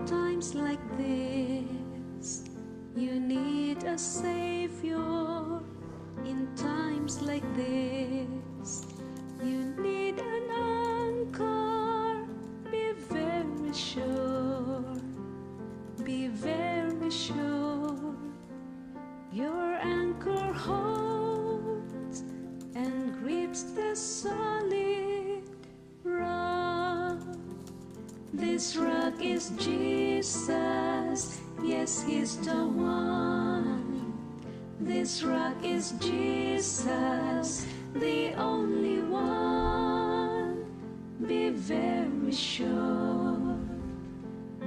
times like this, you need a savior. In times like this, you need an anchor. Be very sure, be very sure. Your anchor holds and grips the solid rock. This rock is Jesus, yes, He's the one. This rock is Jesus, the only one. Be very sure,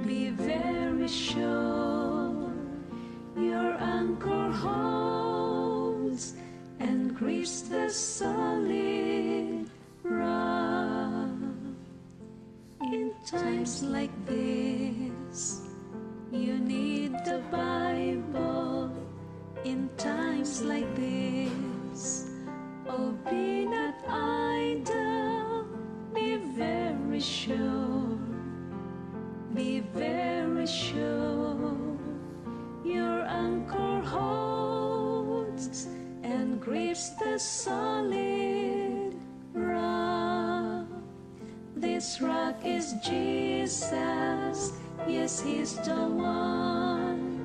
be very sure. Your anchor holds and grips the solid rock. In times like this, you need the Bible. In times like this, oh, be not idle, be very sure, be very sure. Your anchor holds and grips the solid rock. This rock is Jesus, yes, He's the one.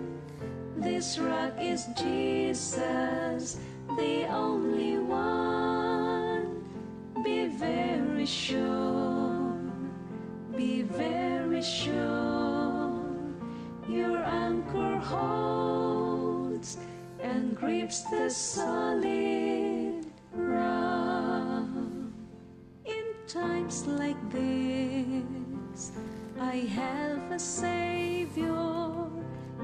This rock is Jesus, the only one. Be very sure, be very sure. Your anchor holds and grips the solid rock. In times like this, I have a savior.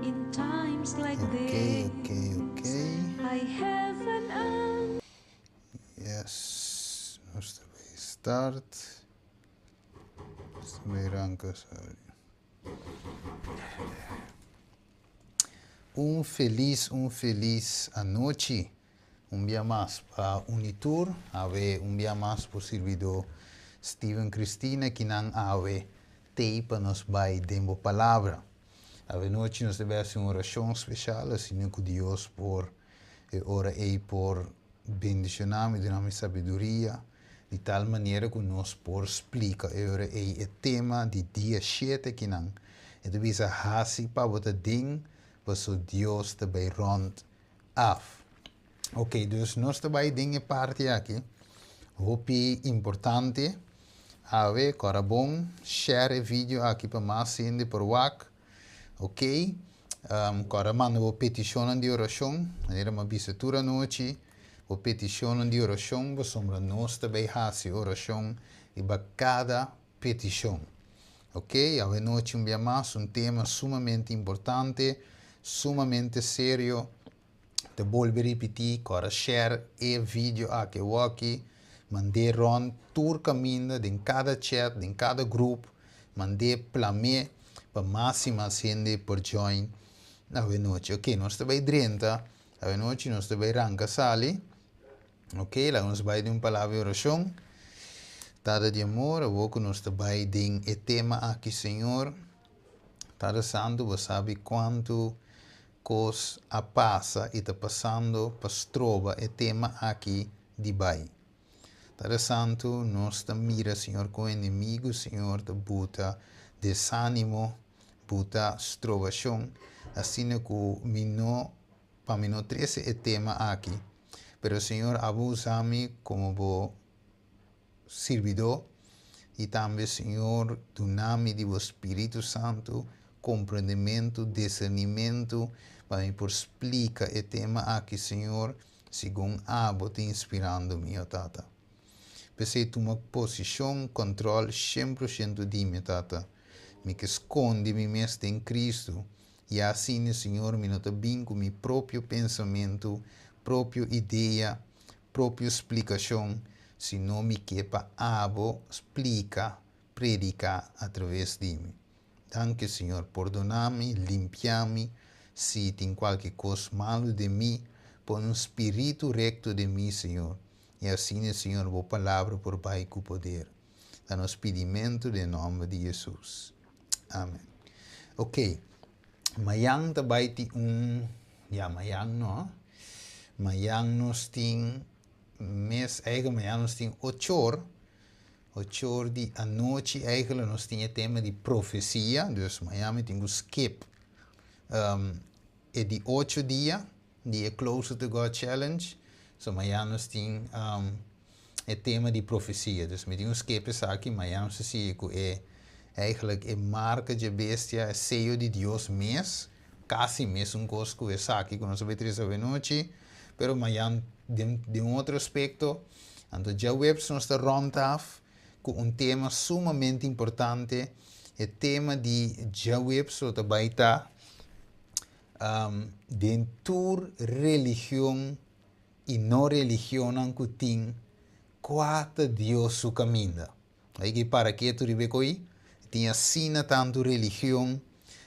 In times like this, I have an anchor. Yes, nos ta bai start. Nos ta bai ranka, sorry. Un felis, un felis anochi. Un bia mas pa Unitur, awe un bia mas por sirbidó Steven Cristina kinan awe t'ei pa nos bai den bo palabra. Awe nochi nos ta bai hasi un orashon speshal asina ku Dios por e ora ei por bendishoná mi, duna mi sabiduria di tal manera ku nos por splika e ora ei e tema di dia shete kinan. E ta bisa hasi pa bo ta den paso Dios ta bai rònt af. Ok, dus nos ta bai den e parti aki, hopi importante. Awe, kòrda bon, share e video aki pa mas hende por wak. Ok, kòrda manda bo petishonnan di orashon, manera mi a bisa tur anochi, bo petishonnan di orashon, pasobra nos ta bai hasi orashon riba kada petishon. Ok, awe nochi un bia mas, un tema sumamente importante, sumamente serio. Ta bolbe ripití, kòrda share e video aki awoki, mand'é rònt tur kaminda, den kada chat, den kada grup, mand'é, plam'é pa mas i mas hende por join awe nochi. Ok, nos ta bai drenta awe nochi, nos ta bai ranka sali. Ok, laga nos bai den un palabra di orashon. Tata di amor, awor ku nos ta bai den e tema aki, Señor, Tata Santu, bo sabi kuantu kos a pasa i ta pasando pa stroba e tema aki di bai. Tata Santu, nos ta mira, Señor, kon enemigu, Señor, ta buta desánimo, buta strobashon, asina ku mi no, pa mi no trese e tema aki. Pero, Señor, abo usa mi komo bo sirbidó i tambe, Señor, duna mi di bo Spiritu Santu komprendementu, disernimentu, pa mi por splika e tema aki, Señor, segun abo ta inspirando mi, o Tata. P'esei tuma posishon, kòntròl 100% di mi, Tata. Mi ke skonde mi mes den Kristu, i asina, Señor, mi no ta bin ku mi propio pensamentu, propio idea, propio splikashon, sino mi ke pa abo splika, prediká atraves di mi. Danki, Señor. Pordoná mi, limpiá mi, si tin kualke kos malu den mi, pone un spiritu rekto den mi, Señor, i asina, Señor, bo palabra por bai ku poder. Ta nos pidimentu den nòmber di Hesus. Amen. Ok, mañan ta bai tin un, ya, mañan no, mañan nos tin mes, eigenlijk mañan nos tin 8 or, 8 or di anochi eigenlijk nos tin e tema di profesia, dus mañan mi tin ku skip e di 8 dia di e Closer to God Challenge. So mañan nos tin e tema di profesia. Dus mi tin ku skip esaki, mañan nos sigui ku e eigenlijk e marka di bestia, e seyo di Dios mes, kasi mesun kos ku esaki ku nos a bai trese anochi, pero mañan di un otro aspekto. Anto djaweps nos ta rond af ku un tema sumamente importante. E tema di djaweps ta bai ta den tur religion i no religion ku tin, kua ta Dios su kaminda. Ei ku para ketu riba koi, tin asina tantu religion,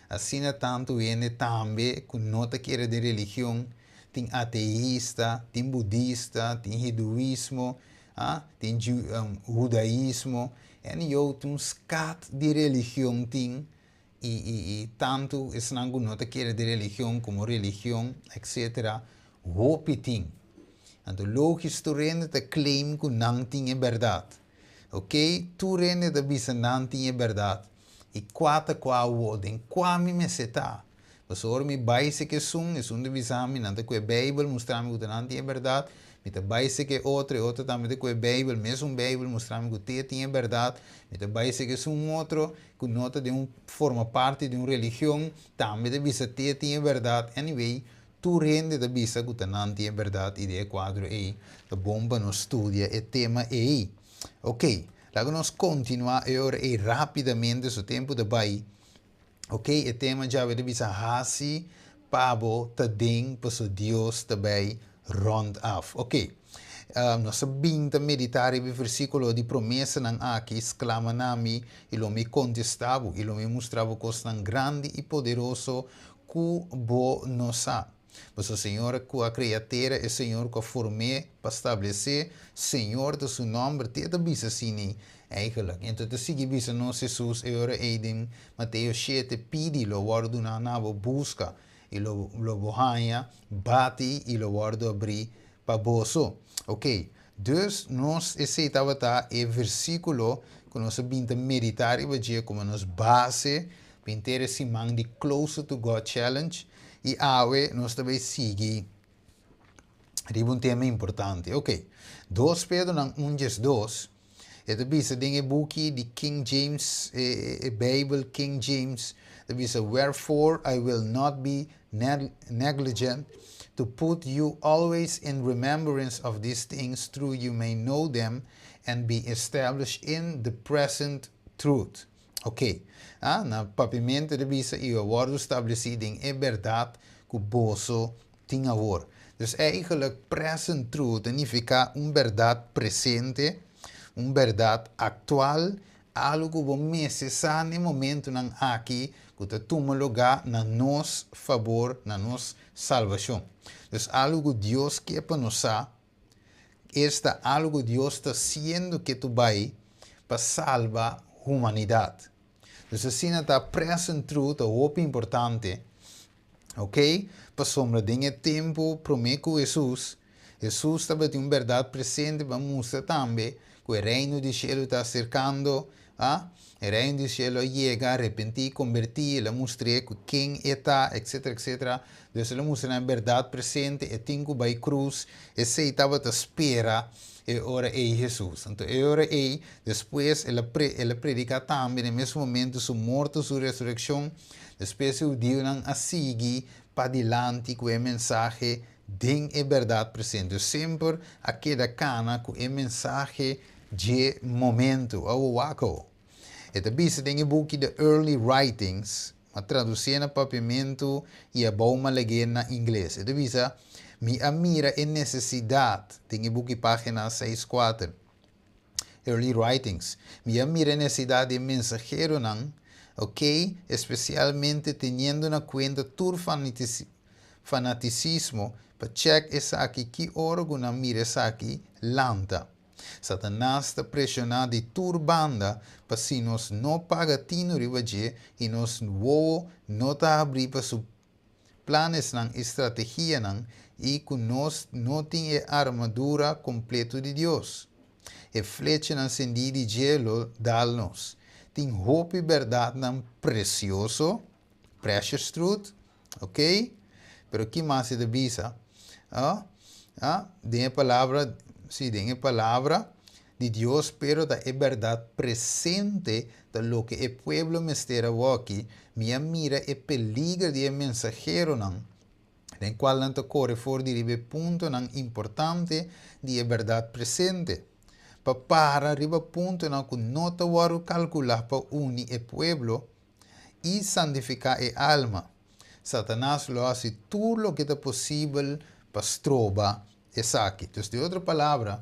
asina tantu hende tambe ku no ta kere den religion, tin ateista, tin budista, tin hinduismo, ah, tin hudaismo, en yo tin un skat di religion tin, i tantu esnan ku no ta kere den religion komo religion, etc. Hopi tin. Anto lógiko tur hende ta claim ku nan tin e bèrdat. Ok? Tur hende ta bisa nan tin e bèrdat. I kua ta kua wo, den kua mi mester ta? Pasobra mi bai serka esun, esun ta bisa mi, nan ta ku e Beibel, mustra mi ku nan tin e bèrdat. Mi ta bai serka otro, otro tambe ta ku e Beibel, mesun Beibel, mustra mi ku te tin e bèrdat. Mi ta bai serka esun otro, ku no ta di un forma parti di un religion, tambe ta bisa te tin e bèrdat. Anyway, tur hende ta bisa ku nan tin e bèrdat i den e kuadro ei, ta bon pa nos studia e tema ei. Ok, laga nos kontinuá e ora ei rápidamente, su tempu ta bai. Ok, e tema djawe ta bisa hasi pa bo ta den paso Dios ta bai rond af. Ok, nos a bin ta meditá riba e versíkulo di promesanan aki: "Sklama na mi i lo mi kontestá bo i lo mi mustra bo kosnan grandi i poderoso ku bo no sa." Paso Señor ku a krea tera, e Señor ku a form'é pa establesé, Señor ta su nòmber, te ta bisa asina eigenlijk. Anto ta sigui bisa nos Jesus e ora ei den Mateo 7: "Pidi, lo wòrdu duná na bo, buska i lo bo haña, bati i lo wòrdu habrí pa boso." Ok, dus nos esei tabata e versíkulo ku nos a bin ta meditá riba dje komo nos base pa henter e siman di Closer to God Challenge i awe nos ta bai sigui riba un tema importante. Ok, 2 Pedro nan 1:12, e ta bisa den e buki di King James, e Bible King James, ta bisa: "Wherefore I will not be negligent to put you always in remembrance of these things, through you may know them and be established in the present truth." Ok, ah, na papiamento ta bisa i wòrdu establesí den e bèrdat ku boso tin awor. Dus eigenlijk present truth signifiká un bèrdat presente, un bèrdat aktual, algu ku bo mester sa na momentonan aki ku ta tuma lugá na nos fabor, na nos salbashon. Dus algu ku Dios ke pa nos sa, esta algu Dios ta hasiendo ku bai pa salba humanidat. Dus asina ta present truth, hopi importante, ok? Pasobra den e tempu promé ku Jesus, Jesus tabatin un bèrdat presente pa mustra tambe ku e reino di shelu ta aserkando, ah? E reino di shelu a yega, arepentí, konvertí, el a mustra ken e ta, etc, etc. Dus el a mustra un bèrdat presente, e tin ku bai krus, esei tabata spera e ora ei Jesus. Anto, e ora ei, despues el a prediká tambe, na mesun momento, su morto, su resurekshon, despues e hudiunan a sigui padilanti ku e mensahe den e bèrdat presente. Semper a keda kana ku e mensahe di momento, awako. E ta bisa den e buki The Early Writings, m'a tradusí na papiamento i abou m'a lesa na ingles. E ta bisa: "Mi a mira e nesesidat", den e buki página 64. Early Writings. "Mi a mira e nesesidat di mensaheronan, ok? Espesialmente teniendo na kuenta tur fanatisismo, pa check esaki ki ora ku nan mira esaki lanta." Satanas ta preshoná di tur banda pa si nos no paga tinu riba dje i nos wowo no ta habrí pa su plannan i strategianan i ku nos no tin e armadura kompleto di Dios. E flechanan sendí di dje lo dal nos. Tin hopi berdatnan presioso, precious truth, ok? Pero ki mas e ta bisa? Ah, ah, den palabra, si, den palabra di Dios, pero ta e berdat presente ta loke e pueblo mester aki, mi a mira e peliger di mensaheronan, den kual nan ta kore for di riba puntonan importante di e berdat presente. Pa para riba puntonan ku no ta wòrdu kalkulá pa uni e pueblo i santifiká e alma. Satanas lo hasi tur loke ta posibel pa stroba esaki. Anto, di otro palabra,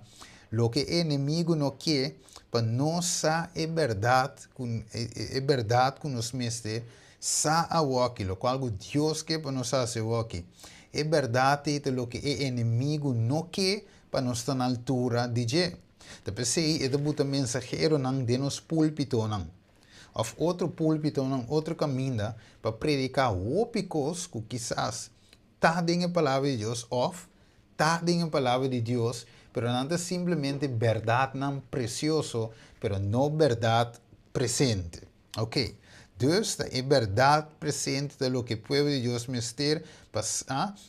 loke e enemigu no ke pa nos sa e berdat, e berdat ku nos mester sa awoki, lokual Dios ke pa nos sa awoki. E berdat ta loke e enemigu no ke pa nos ta na altura di dje. Ta p'esei, e ta buta mensaheronan den nos púlpitonan. Òf otro púlpitonan, otro kaminda pa prediká hopi kos ku kisas ta den e palabra di Dios, òf ta den e palabra di Dios, pero nan ta simplemente berdatnan presioso, pero no berdat presente. Ok. Dus e berdat presente ta loke e pueblo di Dios mester pa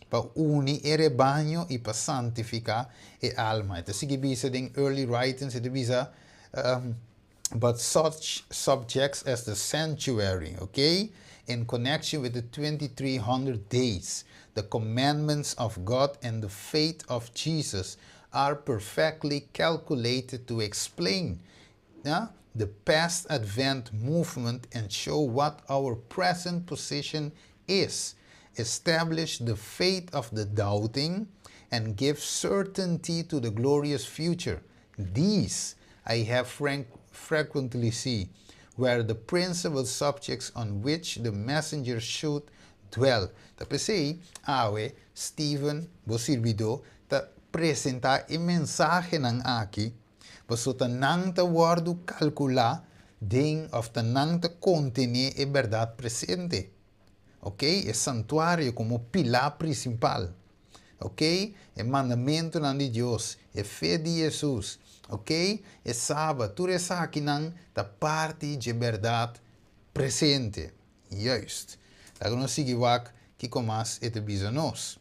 pa uni e rebaño i pa santifiká e alma. Anto, sigui bisa den Early Writings, e bisa but such subjects as the sanctuary, okay, in connection with the 2300 days, the commandments of God and the faith of Jesus are perfectly calculated to explain, yeah, the past Advent Movement and show what our present position is, establish the faith of the doubting, and give certainty to the glorious future. These I have frequently see, were the principal subjects on which the messenger should dwell. Ta p'esei, awe, Steven, bo sirbidó, ta presentá e mensahenan aki, pasobra nan ta wòrdu kalkulá den òf ta nan ta kontené e berdat presente. Ok? E santuario komo pilar prinsipal. Ok? E mandamentunan di Dios, e fe di Hesus. Ok? E sabat, tur esakinan ta parti di berdat presente. Juist. Awor nos sigui wak kiko mas e ta bisa nos.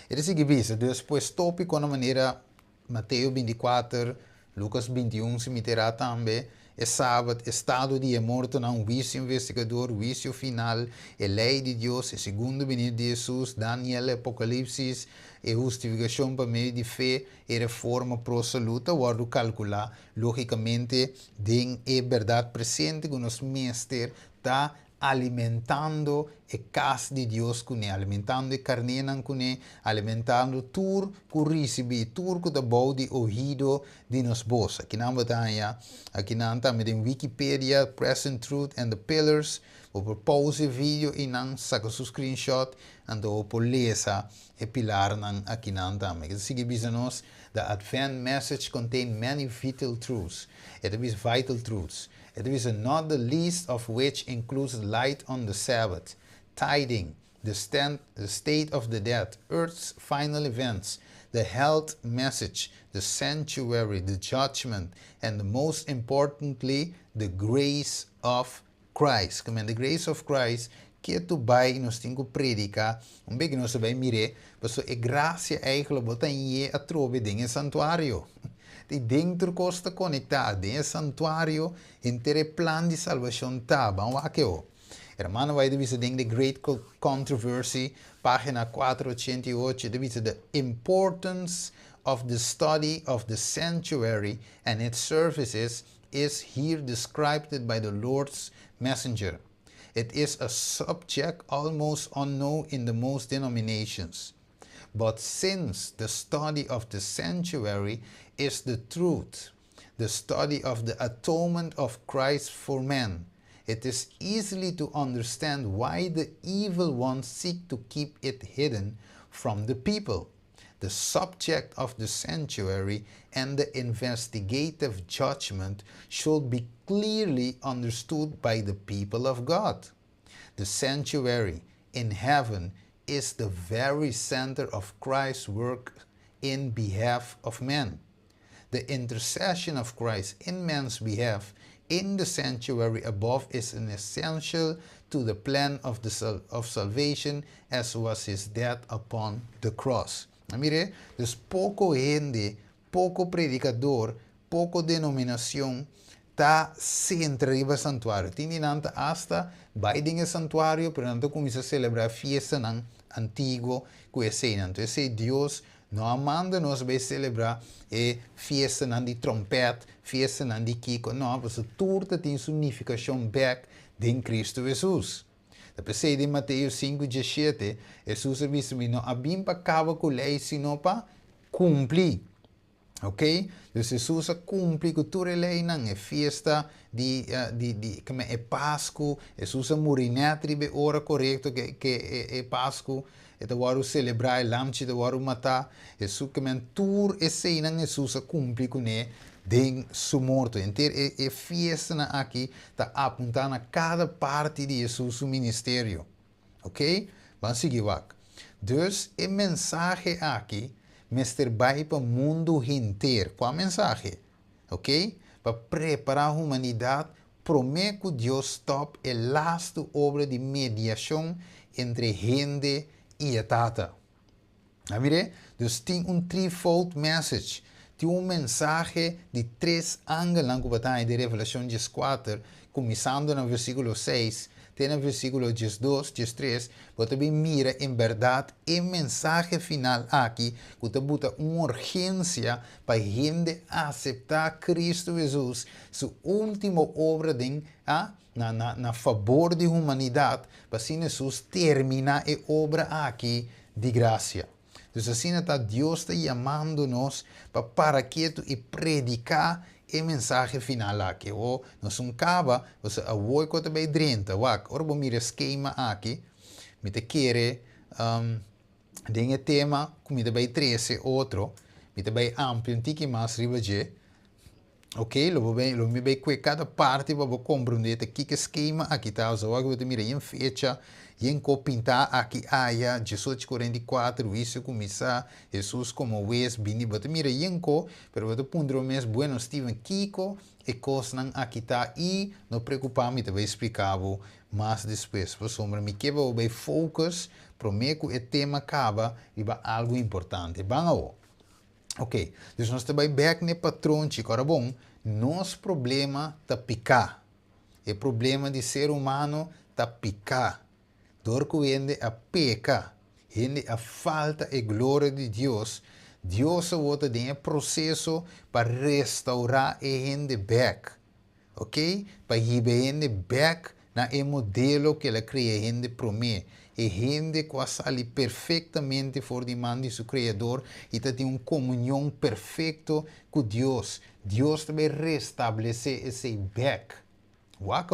E ta sigui bisa, despues tópiko na manera Mateo 24, Lukas 21, se meterá tambe, e sabat, estado di mortonan, huisio investigador, huisio final, e lei di Dios, e segundo benida di Hesus, Daniel, Apokalipsis, e hustifikashon pa medio di fe, e reforma pro salú, wòrdu kalkulá, lógikamente, den e berdat presente ku nos mester ta alimentando e kas di Dios kuné, alimentando e karnénan kuné, alimentando tur ku risibí, tur ku ta bou di oido di nos bos. Akinan bo ta haña, akinan tambe den Wikipedia, Present Truth and the Pillars, bo por pause video i nan saka su screenshot, anto por lesa e pilarnan akinan tambe. Ku sigui bisa nos, the Advent message contain many vital truths. It is vital truths. It is not the least of which includes light on the Sabbath, tithing, the state of the dead, earth's final events, the health message, the sanctuary, the judgment, and most importantly, the grace of Christ. Komo the grace of Christ, ku tur bai nos tin ku prediká, un bes ku nos bai mira, pasobra e grasia eigenlijk bo ta hañ'é atrobe den santuario. I den kos ta konektá, den santuario, henter plan di salbashon ta, ban wak. Ruman bai bisa den The Great Controversy, página 488, bisa the importance of the study of the sanctuary and its services is here described by the Lord's messenger. It is a subject almost unknown in the most denominations. But since the study of the sanctuary is the truth, the study of the atonement of Christ for man, it is easily to understand why the evil ones seek to keep it hidden from the people. The subject of the sanctuary and the investigative judgment should be clearly understood by the people of God. The sanctuary in heaven is the very center of Christ's work in behalf of men. The intercession of Christ in man's behalf in the sanctuary above is an essential to the plan of salvation, as was his death upon the cross. Mira, dus poko hende, poko predikadó, poko denominashon ta sentra riba santuario. Tin di nan ta asta bai den e santuario, pero nan ta kuminsá selebrá fiestanan antiguo ku esei. Anto, esei Dios no a manda nos bai selebrá e fiestanan di tròmpèt, fiestanan di kiko. No, pasobra tur tin su nifikashon bèk den Kristu Hesus. Despues di Mateo 5, 17, Hesus a bisa: "No a bin pa kaba ku lei, sino pa kumpli." Ok? Anto, Hesus a kumpli ku tur e leinan, e fiesta di kon e Pasku, Hesus a muri nèt riba e ora korekto ku e Pasku, e ta wòrdu selebrá, e lamchi ta wòrdu matá, Hesus ke men tur eseinan Hesus a kumpli kuné den su morto. Henter e fiestanan aki ta apuntá na kada parti di Hesus su ministerio. Ok? Ban sigui wak. Dus e mensahe aki mester bai pa mundu henter. Kua mensahe? Ok? Pa prepará humanidat promé ku Dios stòp e lastu obra di mediashon entre hende i e Tata. Ah, mira, dus tin un threefold message. Tin un mensahe di tres angelnan ku ta den Revelashon 4, kuminsando na versíkulo 6, te na versíkulo 12, 13, bo tambe mira en berdat e mensahe final aki, ku ta buta un urgensia pa hende aseptá Kristu Hesus, su último obra den, ah, na fabor di humanidat, pa asina Hesus terminá e obra aki di grasia. Anto, asina ta Dios ta yamando nos pa para ketu i prediká e mensahe final aki. O nos no a kaba, bo awor ku tambe 30, wak, ora bo mira skema aki, mi ta kere den e tema ku mi tambe 13 otro, mi tambe amplia un tiki mas riba dje. Ok, lo mi bai kue kada parti pa bo komprondé kiko skema aki ta. So awor bo mira e fecha, e ko pintá aki aya, 1844, huisio kuminsá, Hesus komo hues, bini, bo mira e ko, pero bo puntra mes: "Bueno, Steven, kiko e kosnan aki ta?" I no preokupá, mi ta bai splika mas despues. Pasobra mi ke bai focus, promé ku e tema kaba, riba algu importante. Ban awor. Ok, dus nos ta bai bèk na patronchi. Awor bon, nos problema ta piká. E problema di ser humano ta piká. Dor ku hende a peka, hende a falta e gloria di Dios, Dios a den e proseso pa restourá e hende bèk. Ok? Pa hiba hende bèk na e modelo ku el a kria hende promé. E hende ku a sali perfektamente for di man di su Kreador i tin un komunion perfekto ku Dios. Dios tambe restablesé esei bèk. Wak.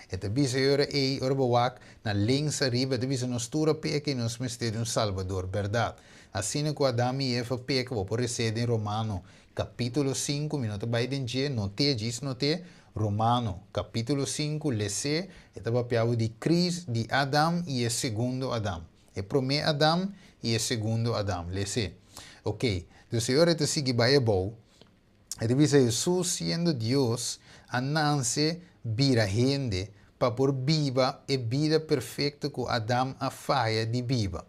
E ta bisa ora e ora wak na links ariba, ta bisa nos tur a peka i nos mester di un Salbador, berdat? Asina ku Adam i Eva peka, bo por lesa den Romano, kapítulo 5, mi no ta bai den dje, not'é, djis not'é, Romano, kapítulo 5, les'é, e ta papiando di Cristo, di Adam i e segundo Adam. E promé Adam i e segundo Adam, les'é. Ok, anto Señor ta sigui bai bon. E ta bisa Hesus, siendo Dios, a nase bira hende pa por biba e bida perfekto ku Adam a faya di biba.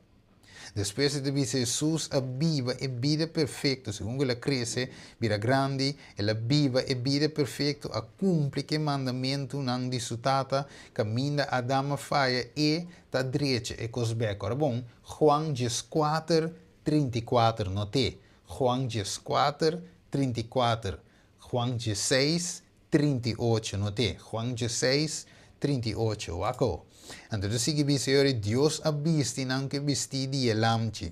Despues e ta bisa Hesus a biba e bida perfekto, segun el a krese, bira grandi, el a biba e bida perfekto, a kumpli ku e mandamentunan di su Tata, kaminda Adam a faya e ta drecha e kos bèk. Awor bon, Juan 4, 34, not'é. Juan 4, 34. Juan 6, 38, not'é. Juan 6, 38, wak. Anto, sigui bisa, Dios a bisti nan ku e bistí di lamchi,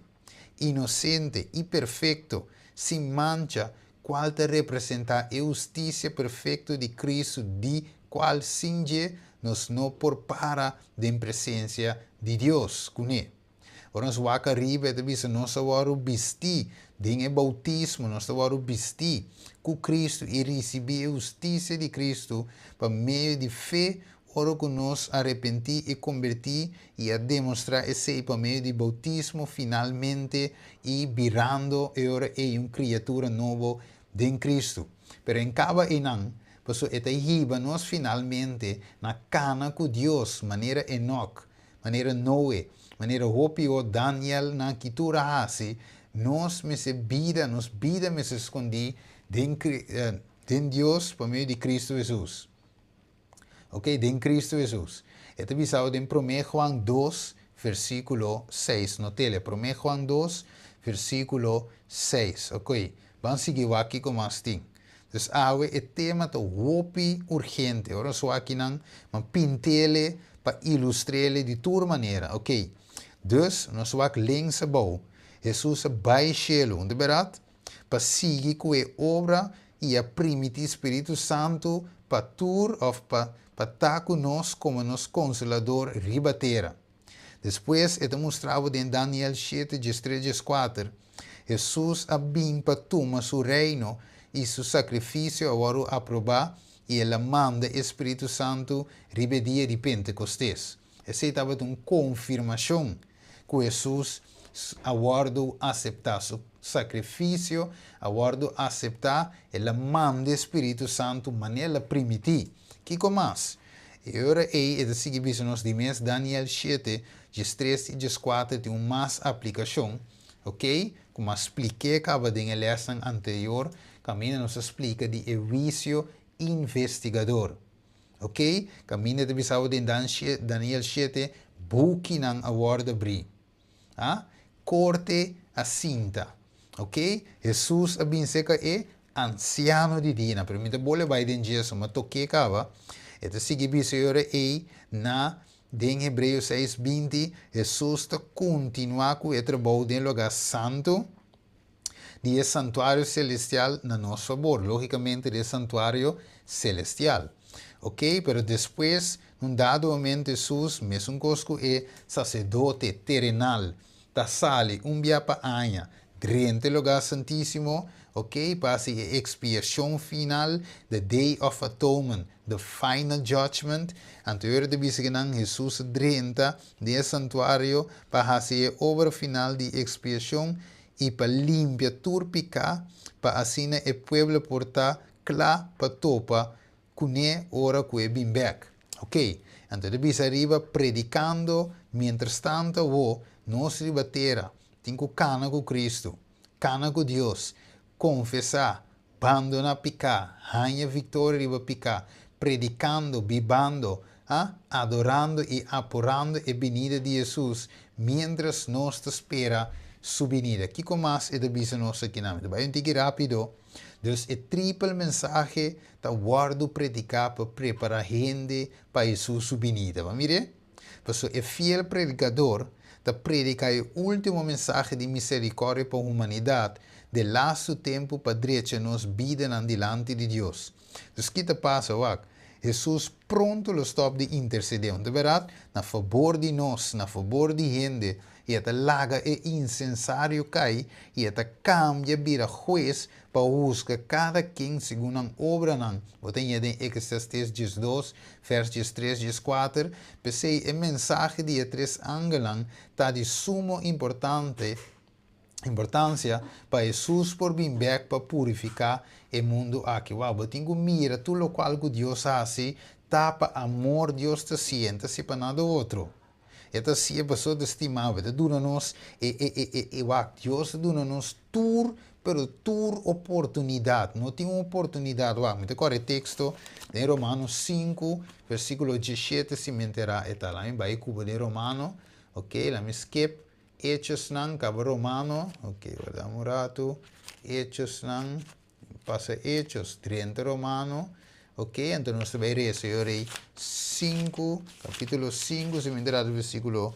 inosente i perfekto, sin mancha, kual ta representá e hustisia perfekto di Kristu, di kual sin dje nos no por para den presensia di Dios. Kuné. Ora nos wak ariba, e ta bisa nos a wòrdu bistí den e boutismo, nos ta wòrdu bistí ku Kristu i risibí e hustisia di Kristu pa medio di fe ora ku nos arepentí i kombertí i a demostrá esei pa medio di boutismo finalmente i birando e ora ei un kriatura nobo den Kristu. Pero en kaba einan, pasobra e ta hiba nos finalmente na kana ku Dios manera Enok, manera Noe, manera hopi o Daniel nan ki tur a hasi, nos mester bida, nos bida mester skondí den den Dios pa medio di Kristu Hesus. Ok, den Kristu Hesus. E ta bisao den 1 Juan 2, versíkulo 6. Notele, 1 Juan 2, versíkulo 6. Ok, ban sigui wak kiko mas tin. Dus awe e tema ta hopi urgente. Ora nos wak akinan, ban pintele pa ilustrele di tur manera. Ok, dus nos wak links abou. Hesus a bai shelu, un ta berat? Pa sigui ku e obra i a primiti Spiritu Santu pa tur òf pa pa ta ku nos komo nos Konsolador riba tera. Despues e ta mustra bo den Daniel 7, 13, 14, Hesus a bin pa tuma su reino i su sakrifisio a wòrdu aprobá i el a manda e Spiritu Santu riba e dia di Pentekostes. Esei tabata un konfirmashon ku Hesus a wòrdu aseptá, su sakrifisio a wòrdu aseptá, el a manda e Spiritu Santu manera el a primití. Kiko mas? E ora ei e ta sigui bisa nos di mes Daniel 7, 13 i 14 tin un mas aplikashon, ok, ku mas splik'é kaba den e lèsnan anterior, kaminda nos a splika di e huisio investigador. Ok, kaminda ta bisa bo den Daniel 7, bukinan a wòrdu abrí. A Korte a sinta. Ok, Hesus a bin serka e ansiano di dianan. Pero mi ta bole bai den dje, so mi a tok'é kaba. E ta sigui bisa e ora ei na den Hebreo 6, 20, Hesus ta kontinuá ku e trabou den lugá santu di e santuario selestial na nos fabor, lógikamente di e santuario selestial. Ok, pero despues, na un dado momento Hesus, mesun kos ku e saserdote terenal, ta sali un bia pa aña drenta e lugá santísimo, ok, pa hasi e ekspiashon final, the Day of Atonement, the final judgment. Anto e ora ta bisa ku nan Hesus a drenta den e santuario pa hasi e obra final di ekspiashon i pa limpia tur piká, pa asina e pueblo por ta kla pa topa kuné ora ku e bin bèk. Ok, anto ta bisa ariba predikando mientrastanto awo nos riba tera tin ku kana ku Kristu, kana ku Dios, konfesá, bandoná piká, haña viktoria riba piká, predikando, bibando, a adorando i aporando e binida di Hesus miéntras nos ta spera su binida. Kiko mas e ta bisa nos akinan? Mi ta bai un tiki rápido. Dus e tripel mensahe ta wòrdu prediká pa prepará hende pa Hesus su binida. Bo a mir'é? Pasobra e fiel predikador ta prediká e último mensahe di miserikòrdia pa humanidat de lastu tempu pa drecha nos bidanan dilanti di Dios. Dus ki ta pasa? Wak, Hesus pronto lo stòp di intersedé, un ta bèrdat? Na fabor di nos, na fabor di hende, i e ta laga e insensario kai i e ta kambia bira hues pa husga kada ken segun nan obranan. Bo ta ña den Eclesiastes 12, vers 13, 14. P'esei e mensahe di e tres angelnan ta di sumo importante importancia pa Hesus por bin bek pa purifica e mundo aki. Wow, bo tin cu mira tur locual cu Dios haci ta pa amor Dios ta haci'e, no ta haci'e pa nada otro. E ta haci'e pasobra ta stima bo, e ta duna nos e e e e e wak, Dios ta duna nos tur pero tur oportunidad, no tin un oportunidad, wak, mi ta corre e texto den Romano 5 versiculo 17 si mi entera e ta, laat mi bay cubo den Romano, ok, laat mi skip Hechosnan, kaba Romano, ok, warda un ratu, Hechosnan, pasa Hechos, drenta Romano, ok, anto nos ta bai resa e ora ei 5, kapítulo 5, si mi ta ratu versíkulo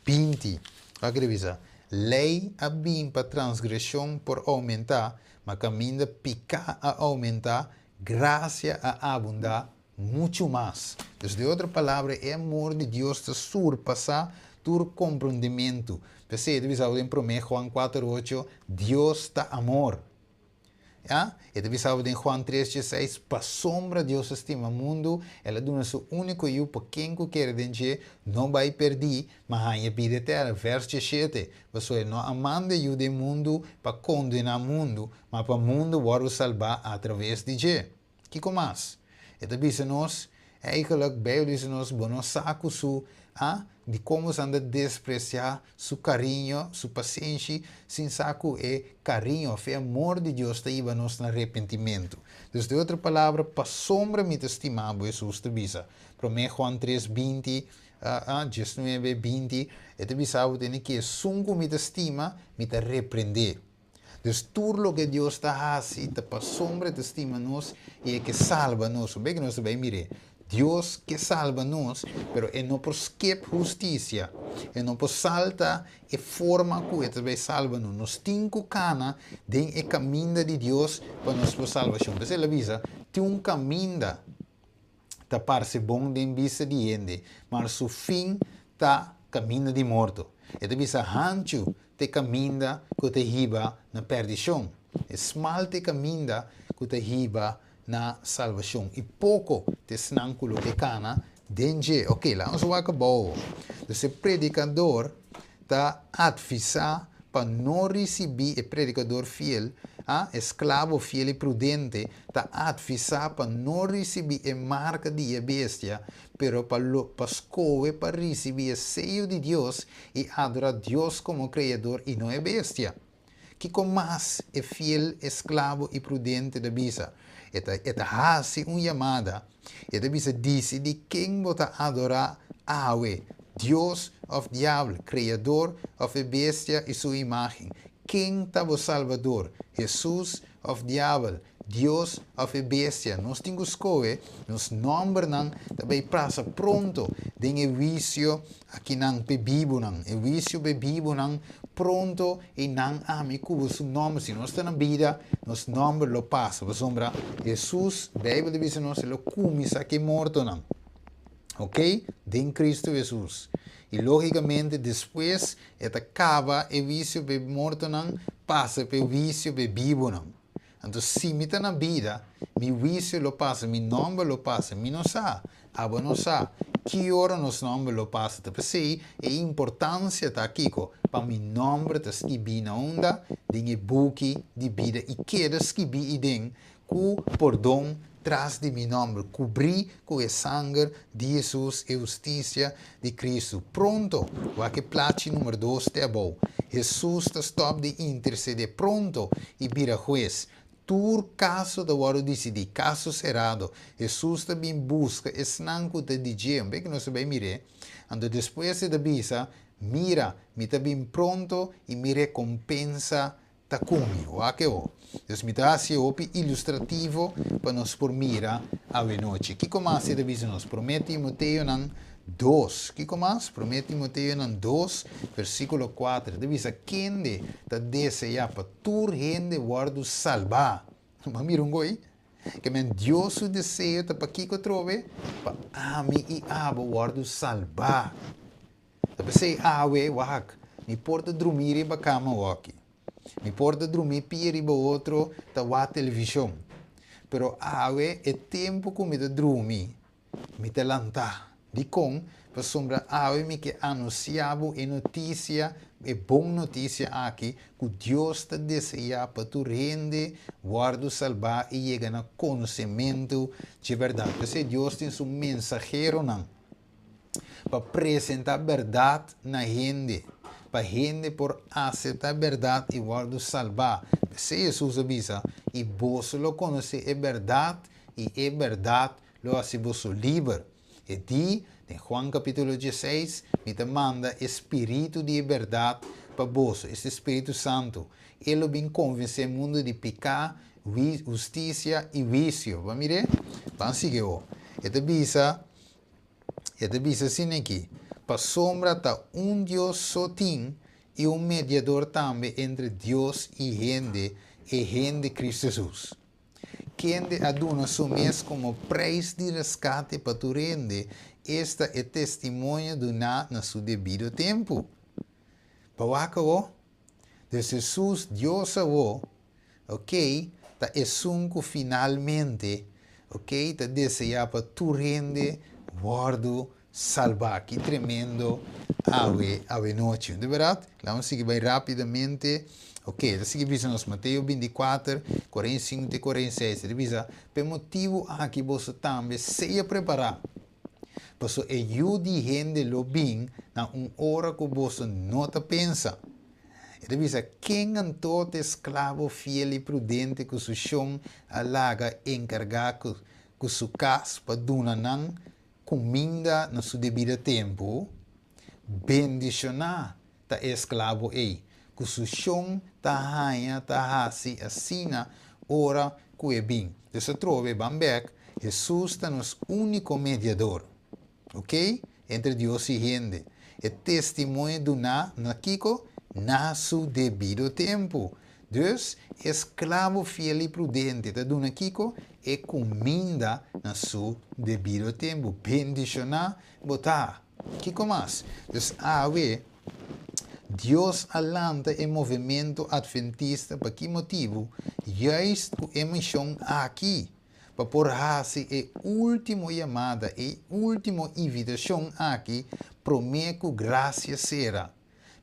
20. Wak e ta bisa, Lei a bin pa transgreshon por oumentá, ma kaminda piká a oumentá, grasia a abundá muchu mas. Dus, den otro palabra, e amor di Dios ta surpasá. tur komprondementu. P'esei e ta bisa den Promé Juan 4, 8, Dios ta amor. Ya? E ta bisa den Juan 3, 16, pasobra Dios a stima mundu, el a duna su úniko Yu pa ken ku kere den dje no bai pèrdí, ma haña bida eterno. Vèrs 7, pasobra e no a manda e Yu den mundu pa kondená mundu, ma pa mundu wòrdu salbá atraves di dje. Kiko mas? E ta bisa nos, eigenlijk, Bijbel bisa nos, bo no sa ku su, a, di kon bo anda despresiá su kariño, su pasenshi, sin sa ku e kariño òf e amor di Dios ta hiba nos na repentimentu. Dus den otro palabra, pasobra mi ta stima bo, Hesus ta bisa. Promé Juan 3, 20, a, 19, 20, e ta bisa bo tene ku esun ku mi ta stima, mi ta reprendé. Dus tur loke Dios ta hasi ta pasobra e ta stima nos i e ke salba nos. Bo ke nos ta bai mir'é. Dios ke salba nos, pero e no por skip hustisia. E no por salta e forma ku e ta bai salba nos. Nos tin ku kana den e kaminda di Dios pa nos por salbashon. P'esei el a bisa, tin un kaminda ta parse bon den bista di hende, mar su fin ta kaminda di morto. E ta bisa hanchu te kaminda ku ta hiba na perdishon. E smal te kaminda ku ta hiba na salbashon, i poko ta esnan ku lo ke kana den dje. Oke, laga nos wak abou. Dus e predikador ta atvisá pa no risibí e predikador fiel, a, esklabo fiel i prudente, ta atvisá pa no risibí e marka di e bestia, pero pa lo pa skohe pa risibí e seyo di Dios i adorá Dios komo Kreador i no e bestia. Kiko mas e fiel esklabo i prudente ta bisa? E ta e ta hasi un yamada. E ta bisa, Disidí ken bo ta adorá awe, Dios òf Diabel, Kreador òf e bestia i su imágen? Ken ta bo Salbador, Hesus òf Diabel, Dios òf e bestia? Nos tin ku skohe, nos nòmbernan ta bai pasa pronto den e huisio akinan p'e bibunan, e huisio p'e bibunan pronto i nan ami ku bo su nòmber. Si nos ta na bida, nos nòmber lo pasa, pasobra Hesus, Beibel ta bisa nos, e lo kuminsá ku e mortonan. Ok? Den Kristu Hesus. I lógikamente despues e ta kaba e huisio p'e mortonan, pasa p'e huisio p'e bibunan. Anto si mi ta na bida, mi huisio lo pasa, mi nòmber lo pasa. Mi no sa, abo no sa, ki ora nos nòmber lo pasa. Ta p'esei e importansia ta kiko? Pa mi nòmber ta skibí na unda? Den e buki di bida i keda skibí iden ku pordon tras di mi nòmber, kubrí ku e sanger di Hesus, e hustisia di Kristu. Pronto, wak e plachi numer dos te abou. Hesus ta stòp di intersedé pronto i bira Hues. Tur kaso ta wòrdu disidí, kaso serado. Hesus ta bin buska esnan ku ta di dje. Un bes ku nos ta bai mir'é, anto despues e ta bisa, Mira, mi ta bin pronto i mi rekompensa ta ku mi. Wak e ho. Dus mi ta hasi e hopi ilustrativo pa nos por mira awenochi. Kiko mas e ta bisa nos? Promé Timoteonan dos. Kiko mas? Promé Timoteonan dos, versíkulo kuater. E ta bisa, Kende ta deseá pa tur hende wòrdu salbá. Bo a mira un goi? Ke men Dios su deseo ta pa kiko atrobe? Pa ami i abo wòrdu salbá. Ta p'esei awe, wak, mi por ta drumí riba kama wòki. Mi por ta drumí pia riba otro ta wak televishon. Pero awe e tempu ku mi ta drumi, mi ta lantá. Dikon? Pasobra awe mi ke anunsiá bo e notisia, e bon notisia aki, ku Dios ta deseá pa tur hende wòrdu salbá i yega na konosementu dje bèrdat. P'esei Dios tin su mensaheronan. pa presenta bèrdat na hende, pa hende por aseptá bèrdat i wòrdu salbá. P'esei Hesus a bisa, I boso lo konosé e bèrdat, i e bèrdat lo hasi boso liber. E di, den Juan kapítulo dieseis, Mi ta manda e spiritu di e bèrdat pa boso, esta e spiritu santu. E lo bin konvensé mundu di piká, hustisia i huisio. Bo a mir'é? Ban sigui awor. E ta bisa. E ta bisa asina aki, Pasobra ta un Dios so tin i un mediador tambe entre Dios i hende, e hende Cristo Jesus, kende a duna su mes komo preis di reskate pa tur hende, Esta e testimonio duná na su debido tempu. Bo a wak awor? Dus Hesus, Dios awor, ok, ta esun ku finalmente, ok, ta deseá pa tur hende wòrdu salbá. Ki tremendo awe, awe nochi. De bèrdat? Laga nos sigui bai rápidamente. Ok, ta sigui bisa nos Mateo 24, 45 te 46. Ta bisa, Pa e motibu aki boso tambe sea prepará, paso e Yu di hende lo bin na un ora ku boso no ta pensa. E ta bisa, Ken anto ta e sklabo fiel i prudente ku su shon a laga enkargá ku su kas pa duna nan kuminda na su debido tempu? Bendishoná ta e esklabo ei, ku su shon ta haña ta hasi asina ora ku e bin. Dus atrobe, ban bèk, Hesus ta nos úniko mediador, oke, entre Dios i hende. E testimonio duná na kiko? Na su debido tempu. Dus, e esklabo fiel i prudente ta duna kiko? E kuminda na su debido tempu. Bendishoná bo ta! Kiko mas? Dus awe, Dios a lanta e movementu Adventista pa ki motibu? Juist ku e mishon aki, pa por hasi e último yamada, e último invitashon aki promé ku grasia sera.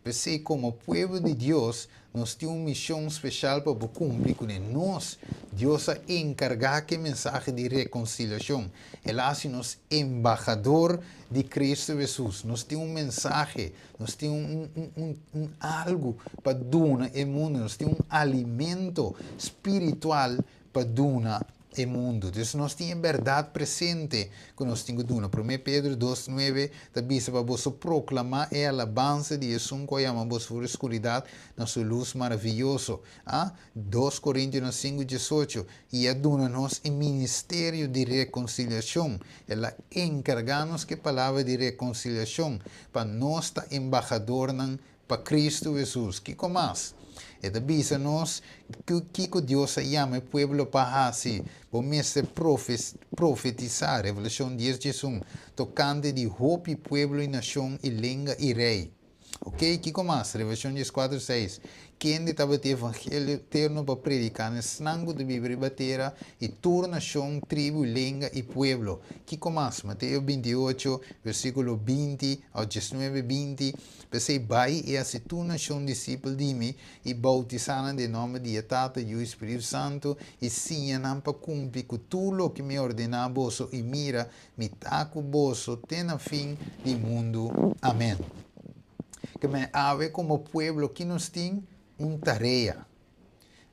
P'esei komo pueblo di Dios nos tin un mishon speshal pa bo kumpli kuné. Nos, Dios a enkargá ku e mensahe di rekonsiliashon. El a hasi nos embahador di Kristu Hesus. Nos tin un mensahe, nos tin un un un algu pa duna e mundu, nos tin un alimento spiritual pa duna e mundu. Dus nos tin e bèrdat presente ku nos tin ku duna. Promé Pedro dos nuebe ta bisa pa boso proklamá e alabansa di esun ku a yama boso for di skuridat na su lus maravioso. A Dos Korintionan sinku diesocho, I a duna nos e ministerio di rekonsiliashon. El a enkargá nos ku e palabra di rekonsiliashon pa nos ta embahadornan Pa Kristu Hesus, kiko mas? E ta bisa nos ku kiko Dios a yama e pueblo pa hasi. Bo mester profetisá, Revelashon dies diesun, tokante di hopi pueblo i nashon i lenga i rei. Oke, kiko mas? Revelashon dieskuater seis, Kende tabatin evangelio eterno pa prediká na esnan ku ta biba riba tera i tur nashon, tribu, lenga i pueblo. Kiko mas? Mateo 28, versíkulo 20 au 19, 20, P'esei bai i hasi tur nashon disipel di mi, i boutisá nan den nòmber di e Tata, Yu i Spiritu Santu, i siña nan pa kumpli ku tur loke mi ordená boso, i mira, mi ta ku boso te na fin di mundu. Amèn. Kemey awe komo pueblo ki nos tin? Un tarea.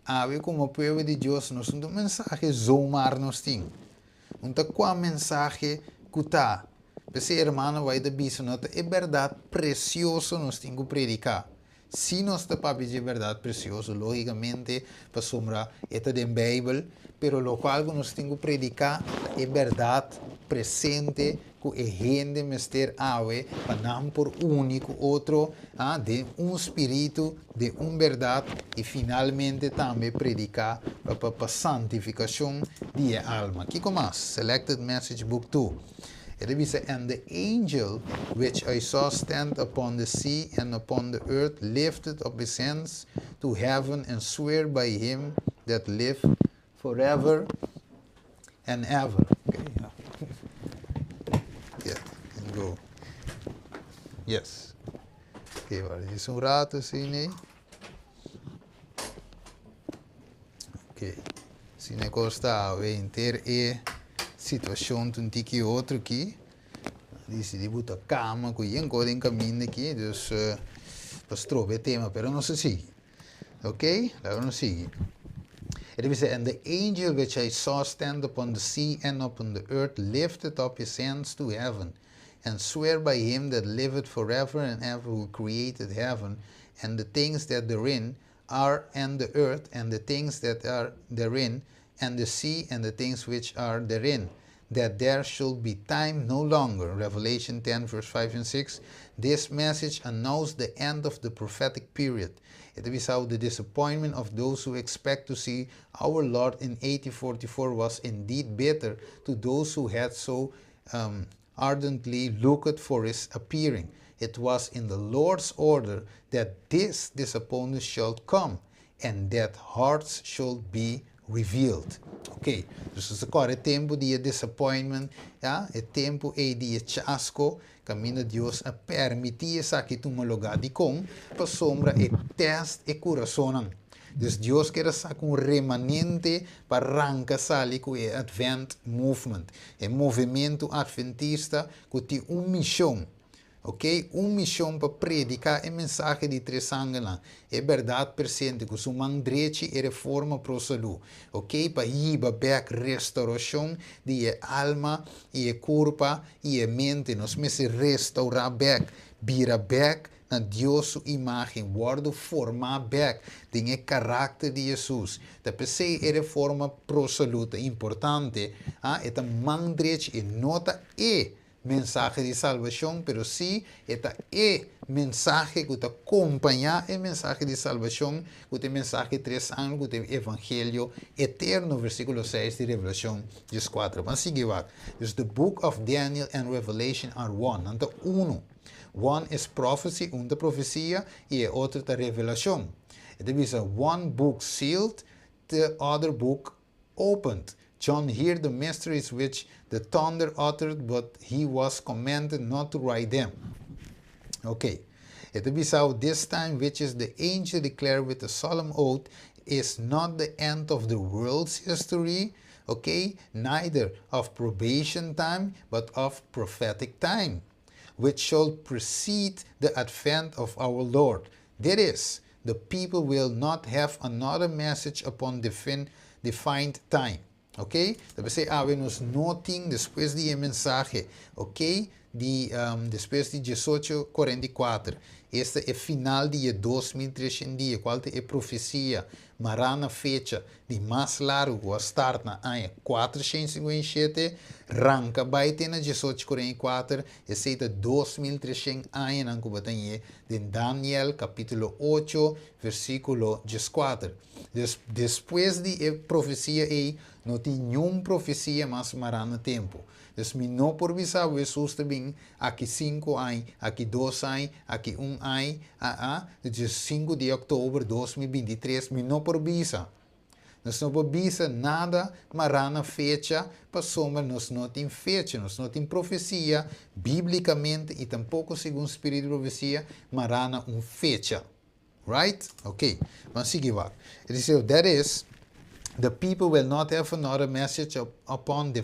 Awe komo pueblo di Dios nos no ta un mensahe zomaar nos tin. Un ta kua mensahe ku ta. P'esei hermano bai ta bisa no ta e bèrdat presioso nos tin ku prediká. Si nos ta papia dje bèrdat presioso, lógikamente pasobra e ta den Beibel, pero lokual ku nos tin ku prediká ta e bèrdat presente ku e hende mester awe pa nan por uni ku otro den un spiritu, den un bèrdat i finalmente tambe prediká pa pa santifikashon di e alma. Kiko mas? Selected Message Book 2. E ta bisa, And the angel which I saw stand upon the sea and upon the earth lifted up his hands to heaven and swear by him that live forever and ever. Okay, yeah. Yeah, can go. Yes. Okay, wara djis un rato asina ei. Okay. Asina e kos ta awe henter e situashon ta un tiki otro aki. Disidí buta kama ku yen kos den kaminda aki, dus pa stroba e tema, pero nos a sigui. Ok, laga nos sigui. E ta bisa, And the angel which I saw stand upon the sea and upon the earth lifted up his hands to heaven, and swear by him that liveth forever and ever who created heaven and the things that therein are and the earth and the things that are therein and the sea and the things which are therein, that there should be time no longer. Revelation 10 verse 5 and 6. This message announced the end of the prophetic period. It is how the disappointment of those who expect to see our Lord in 1844 was indeed bitter to those who had so um, Ardently looked for his appearing. It was in the Lord's order that this disappointment should come and that hearts should be revealed. Ok, dus awor e tempu di disappointment, ja, e tempu ei di chasco, kaminda Dios a permití esaki tuma lugá dikon, pasombra e test e kurason. Dus Dios ke saka un remanente pa ranka sali ku e Advent Movement, e movementu atventista ku tin un mishon, ok? Un mishon pa prediká e mensahe di tres angelnan. E berdat presente ku su man drechi e reforma pro salú, ok? Pa hiba bèk restourashon di alma i kurpa i mente. Nos mester restourá bèk, bira bèk na Dios su imágen, wòrdu formá bèk, den e karakter di Hesus. Ta p'esei e reforma pro salú ta importante, ah, e ta man drechi e no ta e mensahe di salbashon, pero sí e ta e mensahe ku ta kompañá e mensahe di salbashon, ku ta e mensahe tres angel, ku ta e evangelio eterno, versíkulo 6 di Revelashon 4. Ban sigui. Dus the book of Daniel and Revelation are one. Nan ta unu. One is prophecy, un ta profesia, i e otro ta revelashon. E ta bisa one book sealed, the other book opened. John heard the mysteries which the thunder uttered, but he was commanded not to write them. Okay. E ta bisa this time which is the angel declared with a solemn oath is not the end of the world's history, okay, neither of probation time, but of prophetic time, which shall precede the advent of our Lord. That is, the people will not have another message upon defined time. Ok? Debe ser awe nos no tin despues di mensahe, ok? Di despues di 1844. Esta e final di 2300 dia, kual ta e profesia, mará na fecha di mas largu, ku a start na aña 457, ranka bai te na 1844, esei ta 2300 aña nan ku bo tin di Daniel kapítulo 8, versíkulo 14. Despues di e profesia ei, no tin ningun profesia mas mará na tempu. Dus mi no por bisa Hesus ta bin aki 5 aña, aki 2 aña, aki un aña, ah, ah, 5 di òktober di 2023, mi no por bisa. Nos no por bisa nada mará na fecha, pasobra nos no tin fecha, nos no tin profesia bíblikamente i tampoko segun spiritu di profesia mará na un fecha. Right? Ok. Ban sigui. E ta bisa, that is, the people will not have another message upon the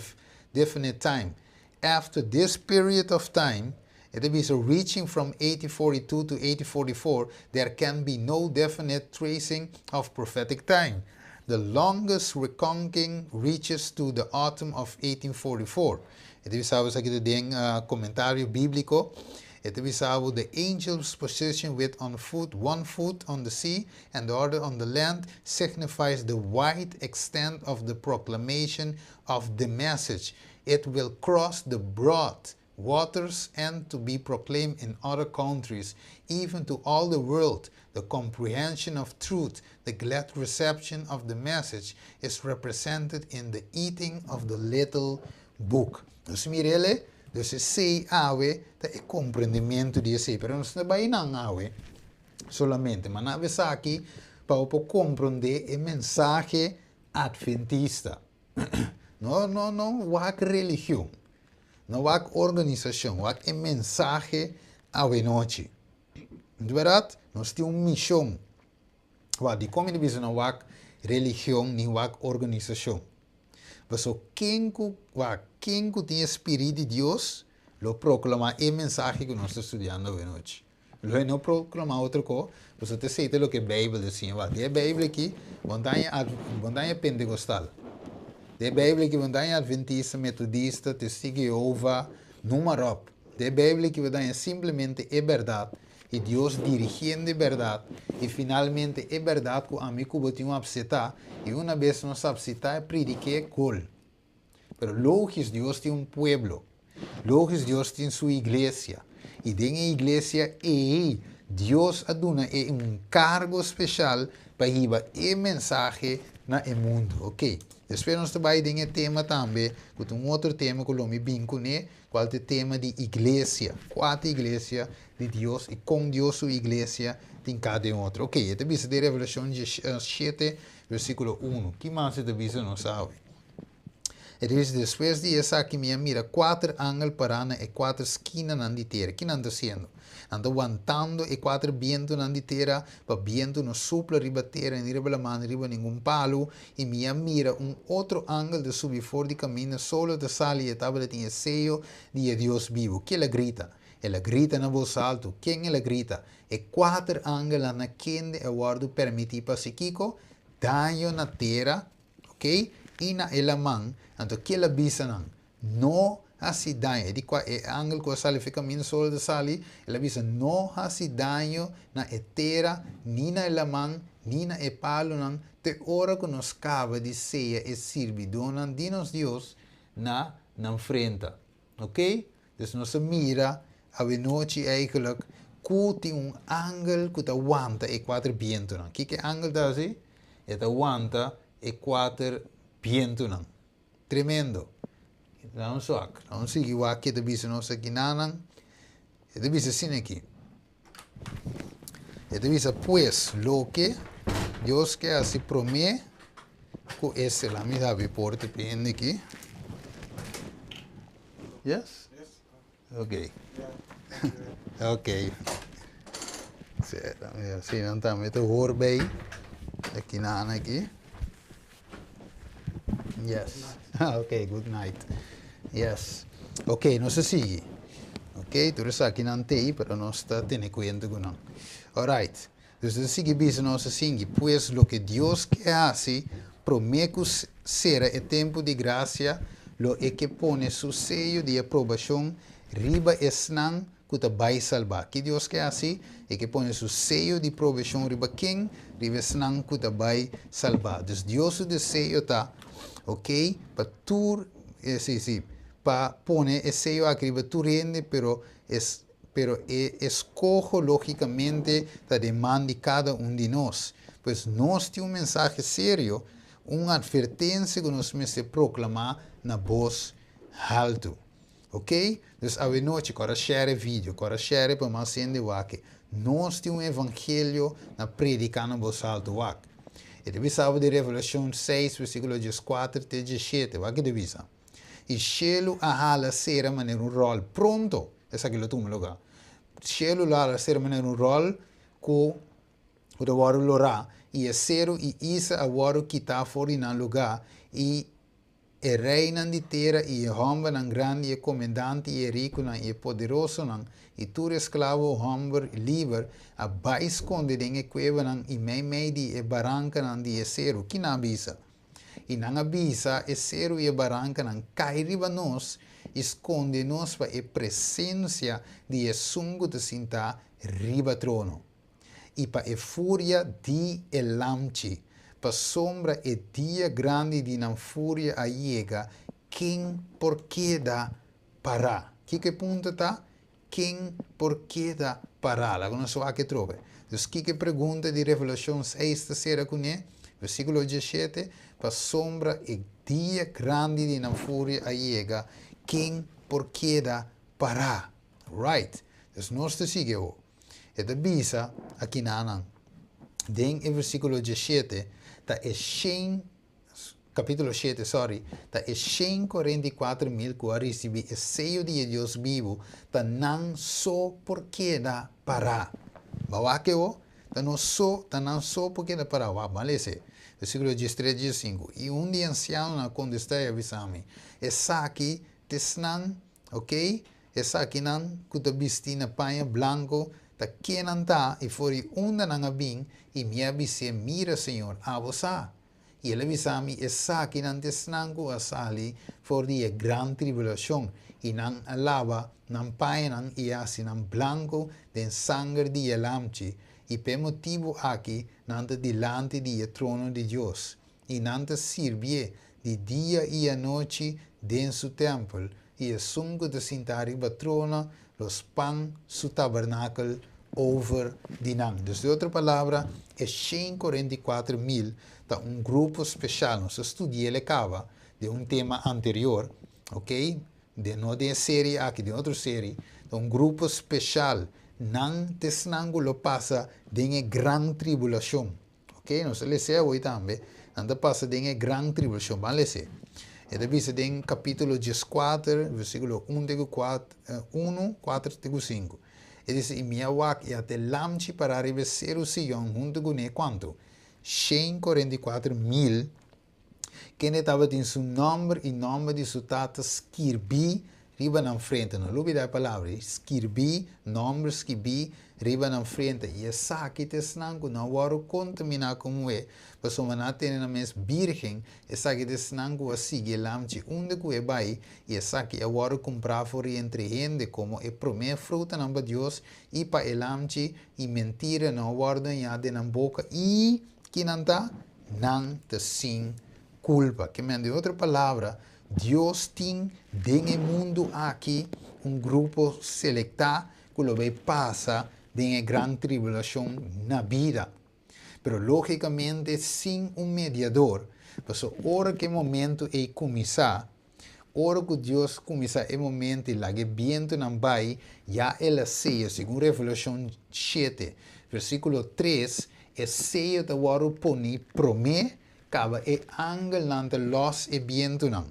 definite time. After this period of time, it is reaching from 1842 to 1844, there can be no definite tracing of prophetic time. The longest reckoning reaches to the autumn of 1844. E ta bisa aki den komentario bíbliko. E ta bisa the angel's position with one foot on the sea and the other on the land signifies the wide extent of the proclamation of the message. It will cross the broad waters and to be proclaimed in other countries, even to all the world. The comprehension of truth, the glad reception of the message is represented in the eating of the little book. Dus mirele, dus esei awe, ta e komprendementu di esei, pero nos no ta bai nan awe solamente, ma nan aki pa komprondé e mensahe atventista. No, no, no, wak religion. No wak organisashon, wak e mensahe awe nochi. Di berdat, nos tin un mishon. Wak, dikon mi bisa no wak religion ni wak organisashon. Paso ken ku tin spiritu di Dios, lo proklamá e mensahe ku nos ta studiando awe nochi. Lo no proklamá otro kos, bo ta aseptá loke Beibel ta siña. Wak, e Beibel aki, montaña, montaña pentekostal. E Beibel aki, montaña atventista, metodista, testigu di Yehova, número. E Beibel aki, montaña simplemente e berdat. I Dios dirigiendo e berdat. I finalmente e berdat ku ami ku bo tin ku aseptá. I un bes nos aseptá, e predik'é gol. Pero lógiko, Dios tin un pueblo. Lógiko, Dios tin su iglesia. I den e iglesia ei, Dios a duna un kargo spesial pa hiba e mensahe na mundu. Ok. Despues nos ta bai den e tema tambe, ku ta un otro tema ku lo mi bin kuné, kual ta e tema di iglesia. Kua ta e iglesia di Dios i kon Dios su iglesia tin kada den otro. Ok, e ta bisa den Revelashon 7, versíkulo 1. Ki mas e ta bisa nos awe? E ta bisa, Despues di esaki mi a mira kuater angel pará na e kuater skinanan di tera. Ki nan ta hasiendo? Nan ta wantando e kuater bientunan di tera pa bientu no supla riba tera ni riba laman ni riba ningun palu. I mi a mira un otro angel ta subi for di kaminda solo ta sali i e tabata tin e seyo di e Dios bibu. Ki el a grita? El a grita na bos altu. Ken el a grita? E kuater angelnan na kende a wòrdu permití pa hasi kiko? Daño na tera, ok, i na e laman. Anto kiel a bisa nan, No hasi daño. E di kua e angel ku a sali for e kaminda solo ta sali, el a bisa, No hasi daño na e tera, ni na e laman, ni na e palunan, te ora ku nos kaba di seya e sirbidónan di nos Dios na nan frenta. Ok? Dus nos a mira awenochi eigenlijk ku tin un angel ku ta wanta e kuater bientunan. Kiko e angel ta hasi? E ta wanta e kuater bientunan. Tremendo. Laga nos wak. Laga nos sigui wak ke ta bisa nos aki nanan. E ta bisa asina aki. E ta bisa, Pues, loke Dios ke hasi promé ku esei. Laga mi habri porta pa hende aki. Yes? Ok. Ok. Si, nan tambe ta hoor bij. Aki nan aki. Yes. Ok, good night. Yes. Ok, nos a sigui. Ok, tur esakinan t'ei, pero nos ta tene kuenta ku nan. Alright. Dus nos a sigui bisa nos a singi, pues loke Dios ke hasi promé ku sera e tempu di grasia, lo e ke pone su seyo di aprobashon riba esnan ku ta bai salbá. Ki Dios ke hasi? E ke pone su seyo di probeshon riba ken? Riba esnan ku ta bai salbá. Dus Dios su deseo ta, ok, pa tur, sí, sí, pa pone e seyo aki riba tur hende, pero es, pero e eskoho lógikamente ta den man di kada un di nos. Pues nos tin un mensahe serio, un atvertensia ku nos mester proklamá na bos haltu. Ok? Dus awenochi ku ora share e video, ku ora share pa mas hende wak e. Nos tin un evangelio na prediká na bos altu wak. E ta bisa bo di Revelashon seis versíkulo dieskuater te diesshete. Wak e ta bisa. I shelu a hala sera manera un ròl. Pronto esaki lo tuma lugá. Shelu lo hala sera manera un ròl ku ku ta wòrdu lorá, i e seru i isa a wòrdu kitá for di nan lugá, i E reinan di tera i e hòmbernan grandi i e komendante i e rikunan i e poderosonan i tur esklabo hòmber liber a bai skonde den e kuebanan i meimei di e barankanan di e seru. Ki nan a bisa? I nan a bisa e seru i e barankanan, Kai riba nos i skonde nos pa e presensia di esun ku ta sintá riba trono. i pa e furia di e lamchi, pasobra e dia grandi di nan furia a yega, ken por keda pará? Kiko e punto ta? Ken por keda pará? Laga nos wak atrobe. Dus kiko e pregunta di Revelashon seis ta sera kuné? Versíkulo diesshete, Pasobra e dia grandi di nan furia a yega, ken por keda pará? Right. Dus nos ta sigui awor. E ta bisa akinanan den e versíkulo diesshete, ta e shen, kapítulo shete, sòri, ta e shen 44.000 ku a risibí e seyo di e Dios bibu, ta nan so por keda pará. Bo a wak awor? Ta nos so, ta nan so por keda pará. Wak, ban lesa e versíkulo diestres, diesinku. I un di e ansianonan a kontestá i a bisa mi, Esaki ta esnan Ok, esakinan ku ta bistí na paña blanku ta ken nan ta i for di unda nan a bin? I mi a bis'é, Mira, Señor, abo sa. I el a bisa mi, Esakinan ta esnan ku a sali for di e gran tribulashon, i nan a laba nan pañanan i a hasi nan blanku den sanger di e Lamchi, i p'e motibu aki nan ta dilanti di e trono di Dios, i nan ta sirbié di dia i anochi den su tèmpel, i esun ku ta sintá riba trono lo span su tabernakel over di nan. Dus di otro palabra, e 144.000 ta un grupo spesial. Nos a studi'é kaba den un tema anterior, ok? De no den serie aki, den otro serie. Un grupo spesial. Nan ta esnan ku lo pasa den gran tribulashon. Ok? Nos a lesa awe tambe. Nan ta pasa den gran tribulashon. Ban lesa. E ta bisa den kapítulo 14, versíkulo 1, 4, 1, 4, 5. E ta bisa, i mi a wak i ata Lamchi pará riba Seru Sion huntu kuné kuantu? 144 mil kende tabatin su nòmber i nòmber di su tata skirbí riba nan frente. No lubidá e palabra, skirbí, nòmber skirbí riba nan frente. I esaki ta esnan ku no a wòrdu kontaminá ku muhé, pasobra nan a tene nan mes bírgen, esaki ta esnan ku a sigui e Lamchi unda ku e bai, i esaki a wòrdu kumprá for di entre hende komo e promé frutanan pa Dios i pa e Lamchi, i mentira no a wòrdu hañá den nan boka, i ki nan ta? Nan ta sin kulpa. Ke men, den otro palabra, Dios tin den e mundu aki un grupo selektá ku lo bai pasa den e gran tribulashon na bida. Pero lógikamente sin un mediador, pasobra ora ku e momento ei kuminsá, ora ku Dios kuminsá e momento i laga e bientunan bai, ya el a seya, segun Revelashon 7, versíkulo 3, e seyo ta wòrdu poní promé kaba e angelnan ta lòs e bientunan.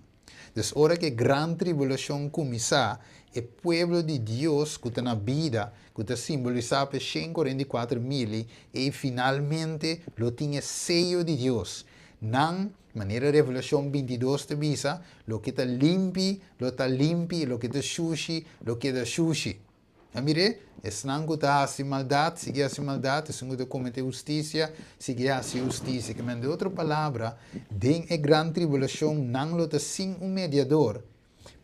Dus ora ku e gran tribulashon kuminsá, e pueblo di Dios ku ta na bida, ku ta simbolisá pa 144 mil, i finalmente lo tin e seyo di Dios. Nan, manera Revelashon 22 ta bisa, loke ta limpi, lo ta limpi, loke ta shushi, lo keda shushi. A mire, esnan ku ta hasi maldat, sigui hasi maldat, esnan ku ta kometé hustisia, sigui hasi hustisia. Ke men, den otro palabra, den e gran tribulashon, nan lo ta sin un mediador,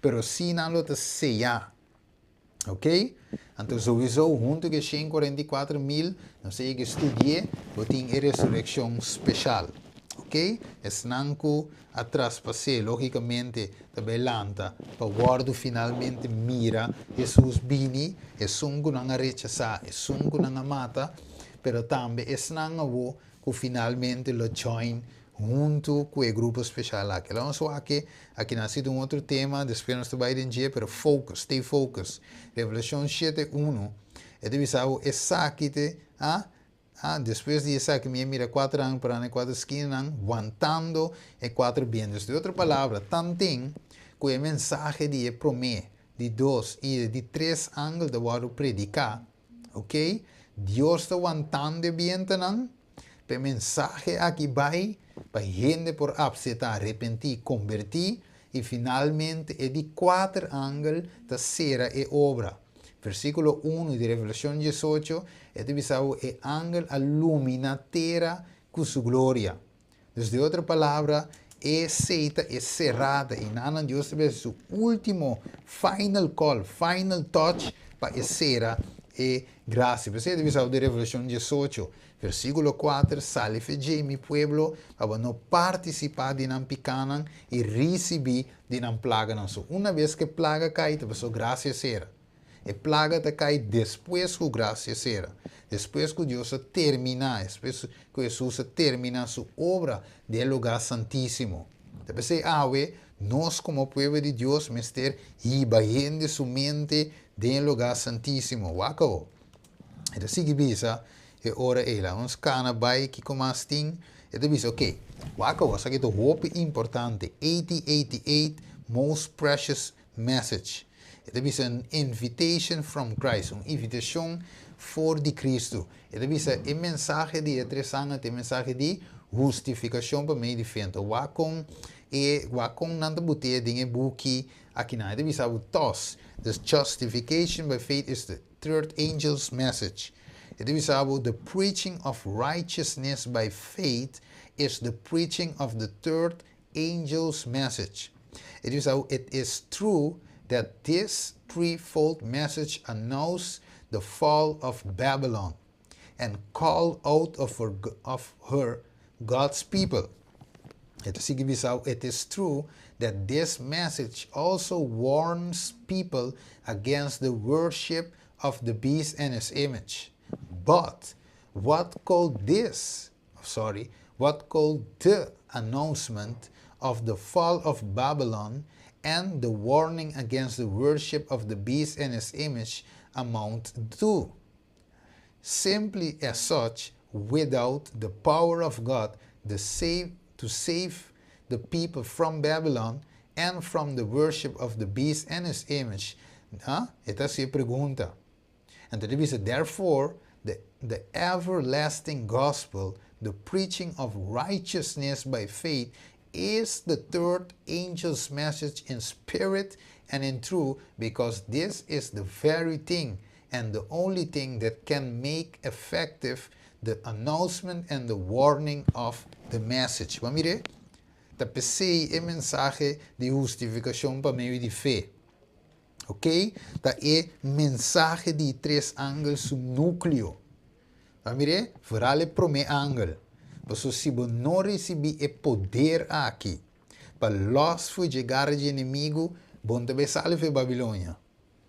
pero si nan lo ta seyá. Ok? Anto, sowieso, huntu ku 144 mil, nos a studia, tin e resurekshon spesial. Ok? Esnan ku a traspas'é, lógikamente, tambe lanta, pa wòrdu finalmente mira Hesus bini, esun ku nan a rechasá, esun ku nan a mata, pero tambe esnan awo ku finalmente lo join huntu ku e grupo spesial aki. Laga nos aki, aki nan un otro tema, despues nos bai den, pero focus, stay focus. Revelashon 7.1, e ta bisa esaki te, ah, ah, despues di esaki mi a mira kuater angel pará na kuater skina, wantando e kuater bientu. Den otro palabra, tanten ku e mensahe di promé, di dos i di tres angel ta wòrdu prediká, ok? Dios ta wantando e bientunan, pa e mensahe aki bai, pa hende por aseptá, arepentí, konvertí, i finalmente e di kuater angel ta sera e obra. Versíkulo 1 di Revelashon 18, e ta bisa e angel a luminá tera ku su gloria. Dus den otro palabra, e seita e será i nan Dios ta su último final call, final touch pa e sera e grasia. P'esei ta bisa di Revelashon 18, versíkulo 4, sali for di dje, mi pueblo, pa no partisipá di nan pikánan i risibí di nan plaganan. So, unabes ku plaga kai, ta grasia sera. E plaga ta kai despues ku grasia sera. Despues ku Dios a terminá, despues ku Hesus a terminá su obra den lugá santísimo. Despues, awe, nos komo pueblo di Dios, mester hiba hende su mente den lugá santísimo. Wak awor. E ta sigui bisa, e ora ela, nos kana bai kiko mas tin, e ta bisa, ok, wak awor, esaki ta hopi importante, 8088 most precious message. E ta bisa un invitation from Christ, un invitashon for di Kristu. E ta bisa e mensahe di e tres angel, e mensahe di hustifikashon pa medio di fe. Wak kon e wak kon nan ta but'é den e buki aki nan. E ta bisa thus, this justification by faith is the third angel's message. E ta bisa the preaching of righteousness by faith is the preaching of the third angel's message. It is true that this threefold message announced the fall of Babylon and call out of her God's people. It is true that this message also warns people against the worship of the beast and his image. But what could this, sorry, what could the announcement of the fall of Babylon and the warning against the worship of the beast and his image amount to? Simply as such, without the power of God to save the people from Babylon and from the worship of the beast and his image. Huh? Esta ta e pregunta. Anto e ta therefore, the everlasting gospel, the preaching of righteousness by faith, is the third angel's message in spirit and in truth, because this is the very thing and the only thing that can make effective the announcement and the warning of the message. Ban mira? Ta p'esei e mensahe di hustifikashon pa medio di fe. Ok? Ta e mensahe di tres angel su núkleo. Ban mira? Vooral e promé angel. Pasobra si bo no risibí e poder aki, pa lòs for di gara di enemigu, bo n' ta bai sali for di Babilonia.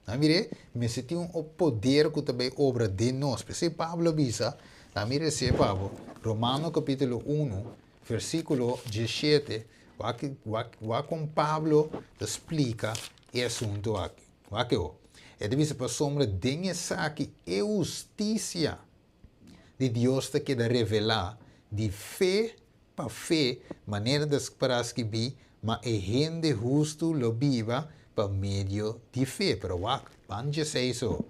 Ban mira? Mester tin un poder ku tambe obra den nos. P'esei Pablo a bisa, ban mira esei Pablo, Romano kapítulo 1, versíkulo 17, wak kon Pablo ta splika e asuntu aki. Wak e. E ta bisa pasobra den esaki e hustisia di Dios ta keda revelá di fe pa fe, manera ta pará skibí, ma e hende hustu lo biba pa medio di fe. Pero wak, ban 16 o.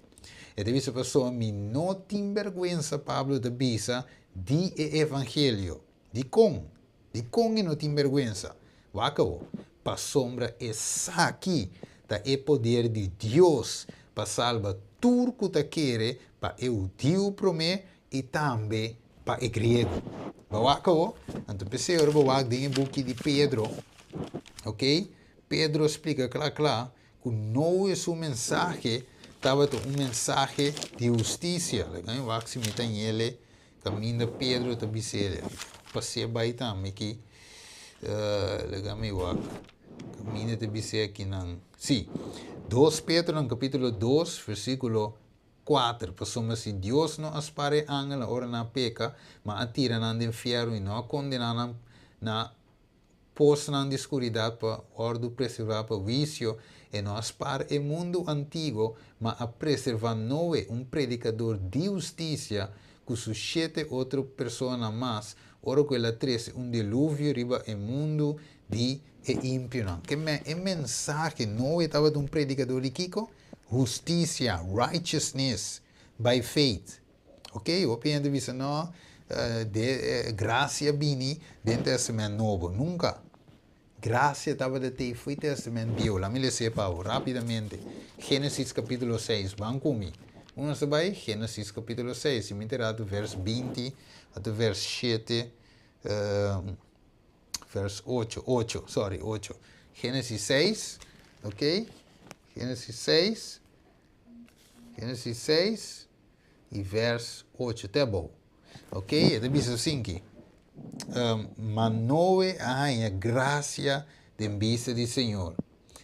E ta bisa pasobra mi no tin bèrgwensa, Pablo ta bisa, di e evangelio. Di kon? Di kon e no tin bèrgwensa? Wak o, pasobra esaki ta e poder di Dios pa salba tur ku ta kere, pa e hudiu promé i tambe pa e griego. Wak o, anto p'esei ora wak den buki di Pedro, ok? Pedro a splika kla kla ku Noe su mensahe tabata un mensahe di hustisia. Wak si mi ta hañ'é kaminda Pedro ta bis'é. Pas'é bai tambe aki. Laga mi wak. Kaminda ta bis'é akinan. Si. 2 Pedro na kapítulo 2, versíkulo 4. Pasobra si Dios no a spar e angel ora nan a peka, ma a tira nan den fièrnu i no a kondená nan na posnan di skuridat pa òrdu preservá pa huisio, e no a spar e mundu antiguo, ma a preservá Noe, un predikadó di hustisia, ku su shete otro persona mas, ora ku el a trese un diluvio riba e mundu di e impionan. Ke men, e mensahe, Noe tabata un predikadó di kiko? Hustisia, righteousness by faith. Ok? Hopi hende bisa no, de grasia a bini den Tèstamènt Nobo. Nunka. Grasia tabata te for di Tèstamènt Bieu. Laga mi lesa pa bo rápidamente. Génesis kapítulo 6. Ban ku mi. Unda ta bai? Génesis kapítulo 6. Si mi ta vers 20, te vers 7, vers 8, 8, sorry, 8. Génesis 6, ok? Génesis 6, Génesis 6 i vers 8, ta bon. Ok? E ta bisa asina aki. Ma Noe a haña grasia den bista di Señor.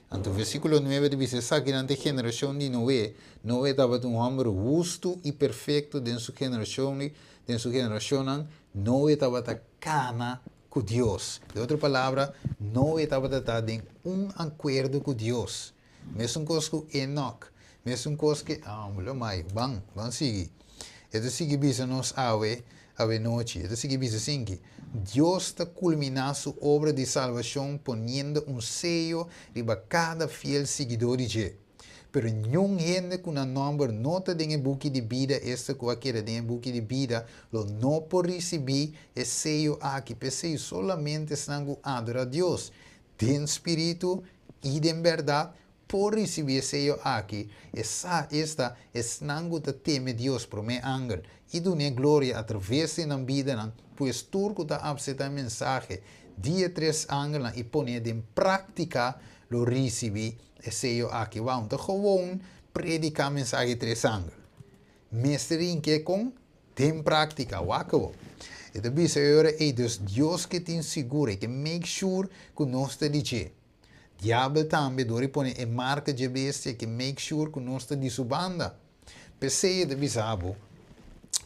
Anto, versíkulo 9 ta bisa, esakinan ta e generashon di Noe. Noe tabata un hòmber hustu i perfekto den su generashon, den su generashon, Noe tabata kana ku Dios. Den otro palabra, Noe tabata den un akuerdo ku Dios. Mesun kos ku Enoch. Mesun kos ku, ah, mai, ban, ban sigui. E ta sigui bisa nos awe, awe nochi. E ta sigui bisa asina aki. Dios ta kulminá su obra di salbashon poniendo un seyo riba kada fiel siguidó di dje. Pero ningun hende ku nan nòmber no ta den e buki di bida, esta ku a keda den e buki di bida, lo no por risibí e seyo aki. P'esei solamente esnan ku adorá Dios den spiritu i den bèrdat por risibí e seyo aki. Esa esta esnan ku ta teme Dios, promé angel, i dun'é gloria a traves di nan bidanan, pues tur ku ta aseptá e mensahe di e tres angelnan i pon'é den práktika lo risibí e seyo aki. Wow, anto gewoon prediká mensahe tres angel. Mester hink'é kon den práktika, wak. E ta bisa ora ei, dus Dios ke tin sigur, ke make sure ku nos ta di dje. Diabel tambe, dor di pone e marka di bestia, ke make sure ku nos ta di su banda. P'esei e ta bisa bo.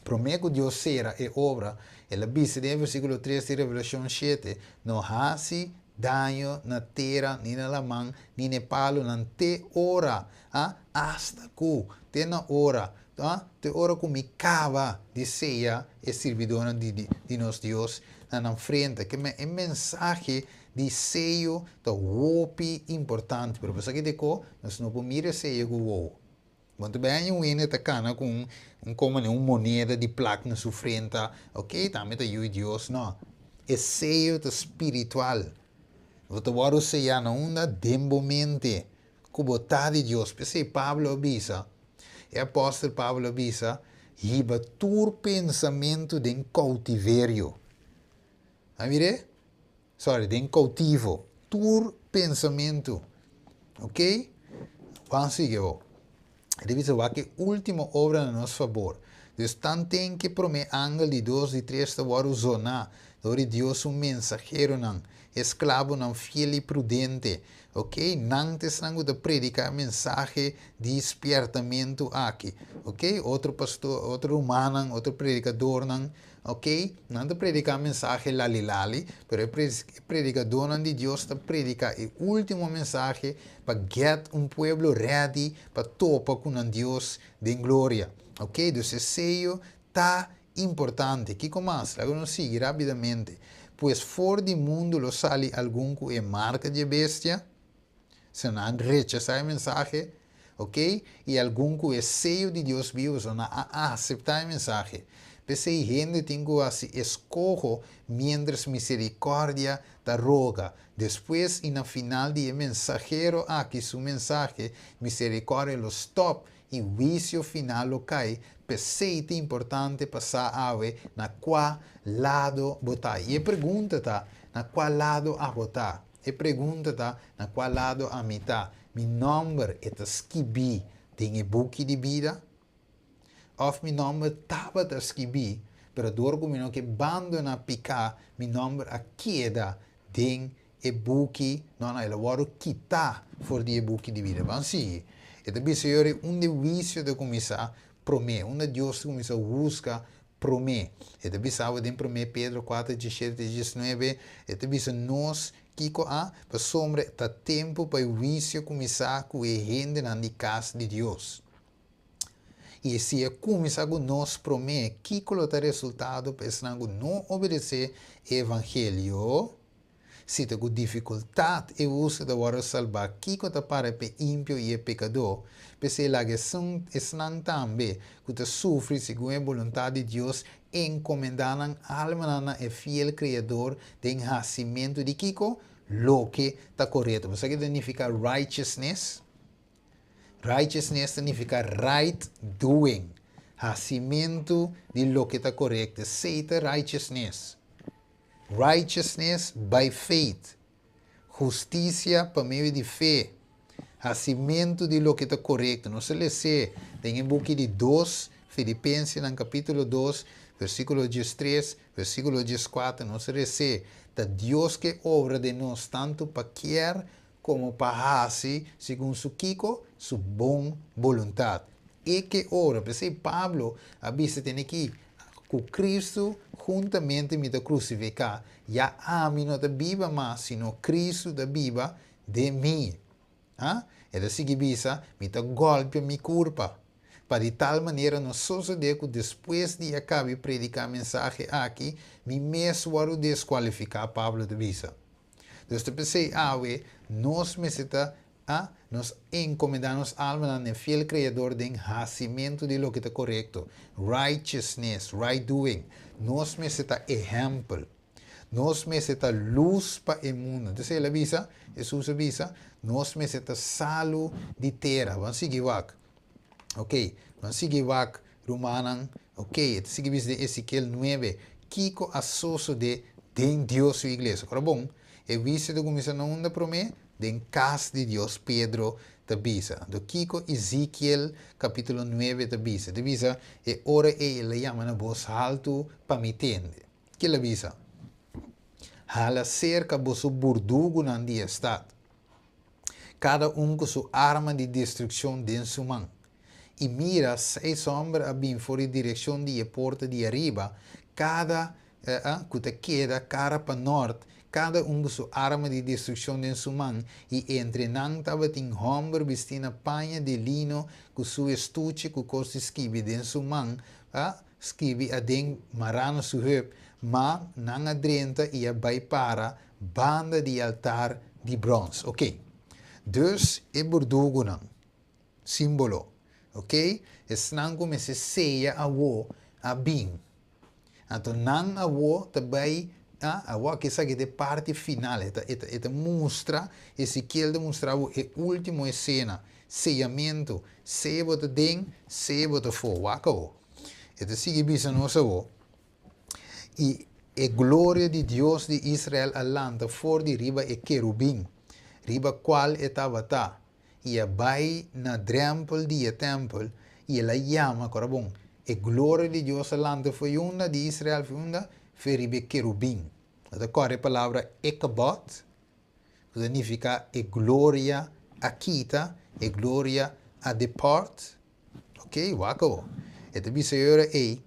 Promé ku Dios sera e obra, el a bisa den versíkulo 3 di Revelashon 7, "No hasi daño na tera, ni na laman, ni na palunan, te ora, ah, hasta ku, te na ora, ah, te ora ku mi kaba di seya e sirbidónan di nos Dios na nan frente." Ke men e mensahe di seyo ta hopi importante, pero pasobra ku nos no por mira seyo ku wowo. Bo ta bin un hende ta kana ku un komo un moneda di plak na su frente, ok, tambe ta yu Dios, no. E seyo ta spiritual. Bo ta wòrdu seyá na unda den bo mente, ku bo ta di Dios. P'esei Pablo a bisa, e apòstel Pablo a bisa, "Hiba tur pensamentu den koutiverio." A mira? Sorry, den koutivo. Tur pensamentu. Ok? Ban sigui. E ta bisa ku último obra na nos fabor. Dus tanten ku promé angel di dos, di tres ta wòrdu zoná. Dor di Dios su mensaheronan, esklabonan fiel i prudente. Ok? Nan ta esnan ta prediká mensahe di spièrtamentu aki. Ok? Otro pastor, otro rumannan, otro predikadónan. Ok? Nan ta prediká mensahe lali lali, pero e predikadónan di Dios ta prediká e último mensahe pa get un pueblo ready pa topa ku Dios den gloria. Ok? Dus e seyo ta importante. Kiko mas? Laga nos sigui rápidamente. "Pues for di mundu lo sali algun ku e marka di bestia", si nan rechasá e mensahe, ok? "I algun ku e seyo di Dios bibu", nan a aseptá e mensahe. "P'esei hende tin ku hasi eskoho mientras miserikòrdia ta roga. Despues i na final di mensahero aki su mensahe, miserikòrdia lo stòp i huisio final lo kai. P'esei ta importante pa sa awe na kua lado bo ta." I e pregunta ta, na kua lado abo ta? E pregunta ta, na kua lado ami ta? Mi nòmber ta skibí den e buki di bida? Òf mi nòmber tabata skibí, pero dor ku mi no ke bandoná piká, mi nòmber a keda den e buki, no, el a wòrdu kitá for di e buki di bida? Ban sigui. E ta bisa unda huisio ta kuminsá promé, unda Dios ta kuminsá buska promé. E ta bisa den 1 Pedro 4, 17, 19, e ta bisa nos kiko a, "Pasobra ta tempu pa huisio kuminsá ku e hendenan di kas di Dios. I si e kuminsá ku nos promé, kiko ta resultado pa esnan no obedesé evangelio? Si ta ku difikultat e hustu ta wòrdu salbá, kiko ta para pa impio i pekadó? P'esei laga esnan tambe ku ta sufri segun e boluntat di Dios enkomendá nan alma na e fiel Kreador den hasimentu di kiko? Loke ta korekto." Bo sa kiko ta nifiká righteousness? Righteousness ta nifiká right doing. Hasimentu di loke ta korekto. Esei ta righteousness. Righteousness by faith. Hustisia pa medio di fe. Hasimentu di loke ta korekto. Nos a lesa den e buki di 2, Filipensenan kapítulo 2, versíkulo 13, versíkulo 14, nos a lesa, ta Dios ku obra den nos tantu pa kier komo pa hasi, segun su kiko? Su bon boluntat. E ke obra, p'esei Pablo a bisa tin aki, "Ku Kristu huntamente mi ta krusifiká. Ya ami no ta biba mas, sino Kristu ta biba den mi." Ah? El a sigui bisa, "Mi ta gòlpia mi kurpa, pa di tal manera no sosodé ku despues di a kaba di prediká mensahe aki, mi mes wòrdu deskualifiká", Pablo ta bisa. Dus ta p'esei awe, nos mester a nos enkomendá nos alma na fiel Kreador den hasimentu di loke ta korekto. Righteousness, right doing. Nos mester ta ehèmpel. Nos mester ta lus pa e mundu. Anto, el a bisa, Hesus a bisa, nos mester ta salu di tera. Ban sigui wak. Ok, ban sigui wak, rumannan. Ok, sigui bisa di Ezekiel 9. Kiko a sosodé den Dios su iglesia? Awor bon, e huisio ta kuminsá na unda promé? Den kas di Dios, Pedro ta bisa. Anto kiko Ezekiel kapítulo 9 ta bisa? Ta bisa, "E ora ei el a yama na bos haltu pa mi tende." Kiko el a bisa? "Hala serka boso burdugunan di stat, kada un ku su arma di destrukshon den su man." I mira, seis hòmber a bin for di direkshon di e porta di ariba, kada ku ta keda kara pa nòrt, kada un ku su arma di destrukshon den su man, i entre nan tabatin hòmber bistí na paña di lino ku su estuche ku kos di skibi den su man, skibi aden mará na su heup, ma nan a drenta i a bai para banda di e altar di bròns. Oké. Dus e burdugunan. Símbolo. Ok? Esnan ku mester seya awo a bin. Anto nan awo ta bai, ah, awo aki esaki ta e parti final. E ta, e ta, e ta mustra, Ezekiel ta mustra bo e último esena, seyamentu. Sea bo ta den, sea bo ta afó. Wak awo. E ta sigui bisa nos awo. I e gloria di Dios di Israel a lanta for di riba e kerubin, riba kual e tabata. I a bai na drèmpel di e tèmpel, i el a yama, kora bon, e gloria di Dios a lanta fo'i unda, di Israel fo'i unda? Fo'i riba e kerubin. Bo ta kòrda e palabra Ikabod, ku ta nifiká e gloria a kita, e gloria a depart. Ok, wak awor. E ta bisa e ora ei,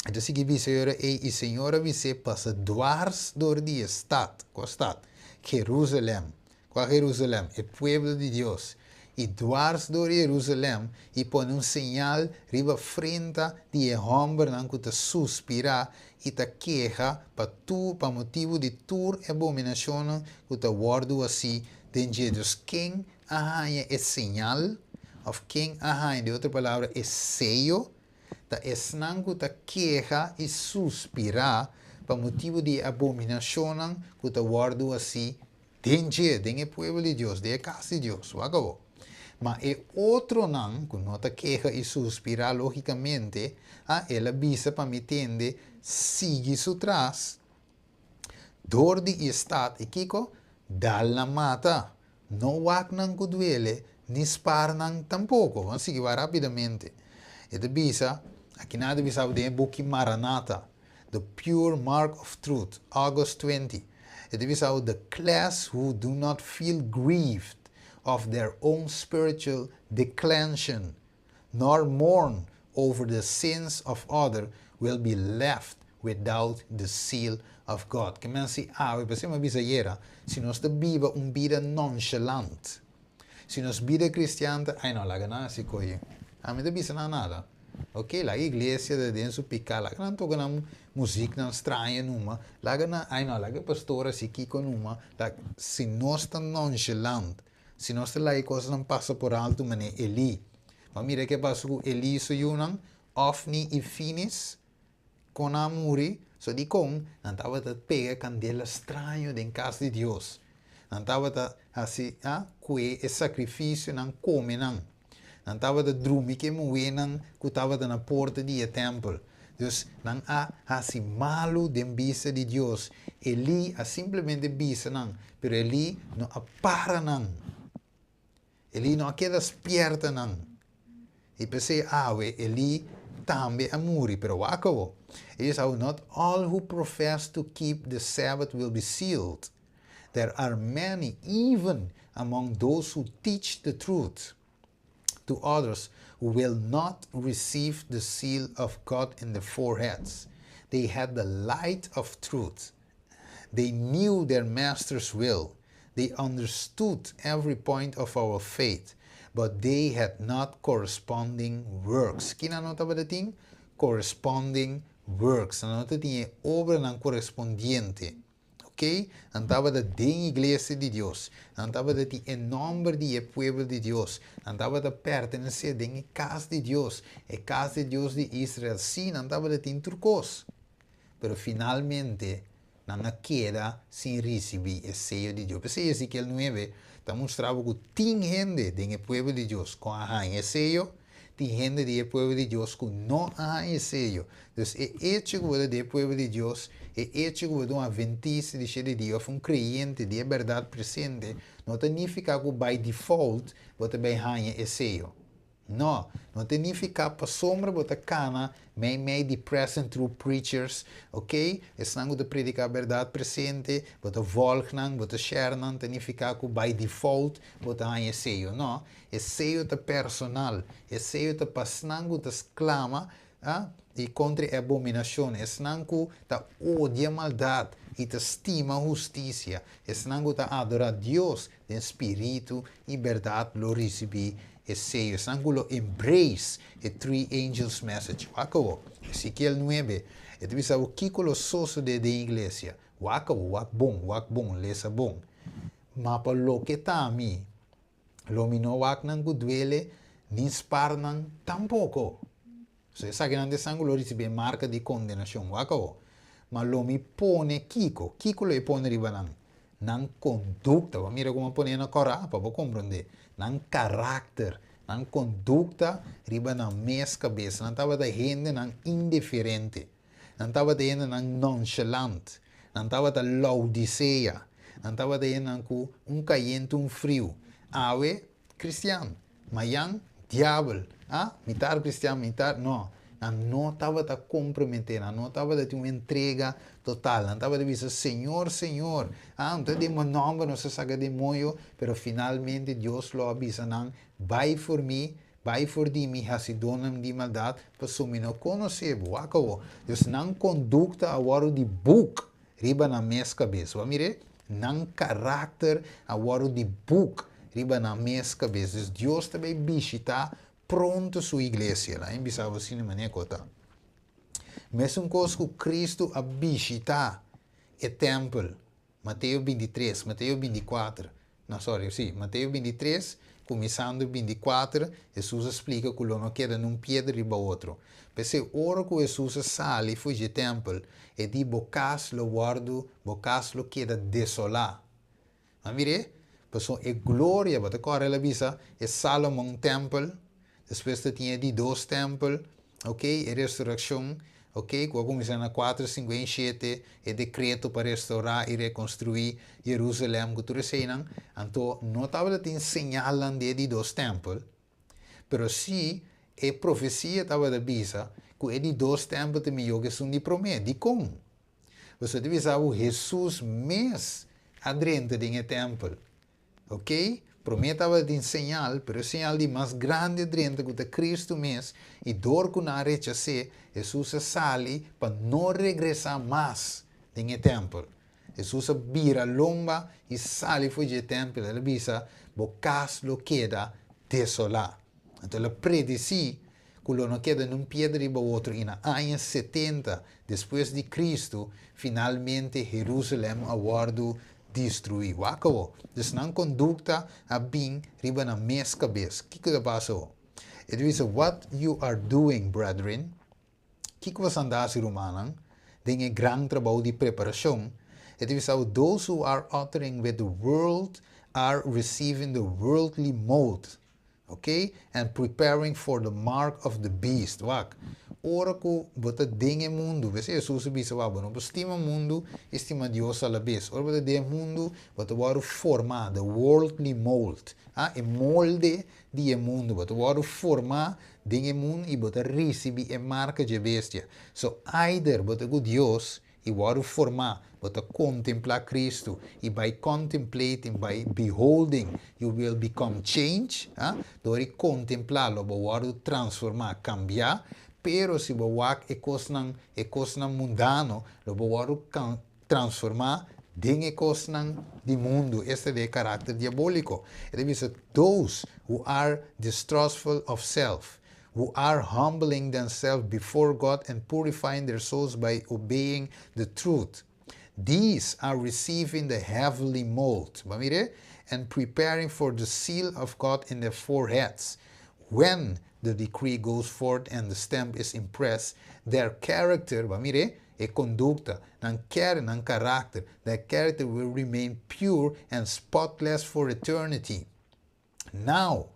e ta sigui bisa e ora ei, i Señor a bis'é pasa dwars dor di e stat. Kua stat? Jerusalèm. Kua Jerusalèm? E pueblo di Dios. I dwars dor Jerusalèm i pone un señal riba frenta di e hòmbernan ku ta suspirá i ta keha pa tur pa motibu di tur e abominashonnan ku ta wòrdu hasí den dje. Dus ken a haña e señal, òf ken a haña, di otro palabra, e seyo, ta esnan ku ta keha i suspirá pa motibu di e abominashonnan ku ta wòrdu hasí Den dje, den e pueblo di Dios, den e kas di Dios. Wak awor. Ma e otronan ku no ta keha i suspirá lógikamente, a el a bisa pa mi tende, sigui su tras dor di e stat i kiko? Dal nan mata. No wak nan ku duele, ni spar nan tampoko. Ban sigui wak rápidamente. E ta bisa, aki nan a ta bisa bo den e buki Maranatha. The Pure Mark of Truth, August 20. E ta bisa the class who do not feel grieved of their own spiritual declension, nor mourn over the sins of other, will be left without the seal of God. Ke men si awe, pasobra mi a bisa ayera, si nos ta biba un bida nonchalant, si nos bida cristian ta, ay no, laga nan hasi koe, ami ta bisa nan nada. Ok, laga iglesia ta den su piká, laga nan toka nan muziknan straño numa, laga nan, ai no, laga e pastor hasi kiko numa, laga, si nos ta nonchalant, si nos ta laga e kosnan pasa por alto manera Elí. Bo a mira ke pasa ku Elí su yunan, Ofni i Finis, kon nan a muri? So dikon nan tabata pega kandela straño den kas di Dios? Nan tabata hasi a kue e sakrifisionan kome nan. Nan tabata drumi ku e muhénan ku tabata na porta di e tèmpel. Dus, nan a hasi malu den bista di Dios. Elí a simplemente bisa nan, pero Elí no a para nan. Elí no a keda spièrta nan. I p'esei awe Elí tambe a muri. Pero wak awo. E dies awo, Not all who profess to keep the Sabbath will be sealed. There are many, even among those who teach the truth to others, who will not receive the seal of God in their foreheads. They had the light of truth. They knew their master's will. They understood every point of our faith, but they had not corresponding works. Ki nan no tabatin? Corresponding works. Nan no tabatin e obranan korespondiente. Ok? Nan tabata den iglesia di Dios. Nan tabata tin e nòmber di e pueblo di Dios. Nan tabata pertenesé den e kas di Dios, e kas di Dios di Israel. Sí, nan tabata tin tur kos. Pero finalmente, nan a keda sin risibí e seyo di Dios. P'esei Ezekiel nuebe ta mustra bo ku tin hende den e pueblo di Dios ku a haña e seyo, tin hende di e pueblo di Dios ku no a haña e seyo. Dus e echo ku bo ta di e pueblo di Dios, e echo ku bo ta un adventista di shete dia òf un kreyente di e bèrdat presente, no ta nifiká ku by default bo ta bai haña e seyo. No, no ta nifiká pasombra bo ta kana meimei di present truth preachers, ok? Esnan ku ta prediká bèrdat presente, bo ta volg nan, bo ta share nan, ta nifiká ku by default bo ta haña e seyo. No, e seyo ta personal. E seyo ta pa esnan ku ta sklama, ah, i kontra e abominashon, esnan ku ta odia maldat i ta stima hustisia, esnan ku ta adorá Dios den spiritu i bèrdat lo risibí e seyo. Esnan ku lo embrace e three angels message. Wak awor, Ezekiel 9, e ta bisa bo kiko lo sosodé den iglesia. Wak awor, wak bon, wak bon, lesa bon. Ma pa loke ta ami, lo mi no wak nan ku duele, ni spar nan tampoko. So esakinan ta esnan ku lo risibí e marka di kondenashon. Wak awor. Ma lo mi pone kiko? Kiko lo e pone riba nan? Nan kondukta. Bo mira komo a pone na kòrá pa bo komprondé. Nan karakter, nan kondukta riba nan mes kabes. Nan tabata hendenan indiferente. Nan tabata hendenan nonchalant. Nan tabata Laodisea. Nan tabata hendenan ku un kayente un friu. Awe, kristian. Mayan, diabel. Ah, mitar kristian, mitar, no. Nan no tabata komprometé, nan no tabata tin un entrega total. Nan tabata bisa, Señor, Señor, ah, anto den bo nòmber nos a saka demoño, pero finalmente Dios lo a bisa nan, Bai for mi, bai for di mi, hasidónan di maldat, pasobra mi no konosé bo. Wak awor, dus nan kondukta a wòrdu di buk riba nan mes kabes. Bo a mir'é? Nan karakter a wòrdu di buk riba nan mes kabes. Dus Dios ta bai bishitá pronto su iglesia. Laga mi bisa bo asina manera ku ta. Mesun kos ku Kristu a bishitá e tèmpel, Mateo 23, Mateo 24, no sorry, sí, Mateo 23, kuminsando 24, Hesus a splika ku lo no keda nun piedra riba otro. P'esei ora ku Hesus a sali for dje tèmpel, e di, Bo kas lo wòrdu, bo kas lo keda desolá. Nan mir'é? Pasobra e gloria, bo ta kòrda el a bisa, e Salomon tèmpel, despues ta tin e di dos tèmpel, ok, e restourashon, ok, ku a kuminsá na 457, e dekreto pa restourá i rekonstruí Jerusalèm ku tur eseinan, anto no tabata tin señalnan di e di dos tèmpel, pero sí e profesia tabata bisa ku e di dos tèmpel ta mihó ku esun di promé. Dikon? Pasobra ta bisa ku Hesus mes a drenta den e tèmpel. Ok, promé tabatin señal, pero e señal di mas grandi a drenta ku ta Kristu mes, i dor ku nan a rechas'é, Hesus a sali pa no regresá mas den e tèmpel. Hesus a bira lomba i sali for dje tèmpel, el a bisa, Bo kas lo keda desolá. Anto el a predisí ku lo no keda niun piedra riba otro, i na aña 70 despues di Kristu, finalmente Herusalèm a wòrdu destruí. Wak awor, dus nan kondukta a bin riba nan mes kabes. Kiko ta pasa awor? E ta bisa, What you are doing, brethren, kiko boso anda hasi, rumannan, den e gran trabou di preparashon? E ta bisa awor, Those who are uttering with the world are receiving the worldly mold. Ok, and preparing for the mark of the beast. Wak, ora ku bo ta den e mundu, p'esei Hesus a bisa wak, bo no por stima mundu i stima Dios alabes. Ora bo ta den e mundu, bo ta wòrdu formá, the worldly mold, ah, e molde di e mundu. Bo ta wòrdu formá den e mundu i bo ta risibí e marka dje bestia. So, either bo ta ku Dios i wòrdu formá, bo ta kontemplá Kristu, i by contemplating, by beholding, you will become changed, ah, dor di kontemplá lo bo wòrdu transformá, kambiá, pero si bo wak e kosnan, e kosnan mundano, lo bo wòrdu transformá den e kosnan di mundu, esta den e karakter diabóliko. E ta bisa, Those who are distrustful of self, who are humbling themselves before God and purifying their souls by obeying the truth. These are receiving the heavenly mold, mire, and preparing for the seal of God in their foreheads. When the decree goes forth and the stamp is impressed, their character, mire, e kondukta, nan ker, nan karakter, their character will remain pure and spotless for eternity. Now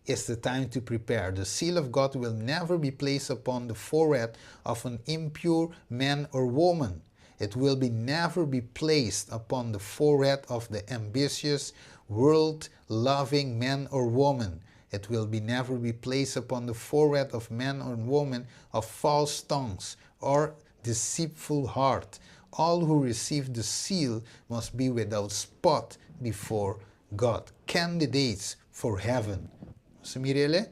is the time to prepare. The seal of God will never be placed upon the forehead of an impure man or woman. It will be never be placed upon the forehead of the ambitious, world-loving man or woman. It will be never be placed upon the forehead of man or woman of false tongues or deceitful heart. All who receive the seal must be without spot before God. Candidates for heaven. Bo mir'é?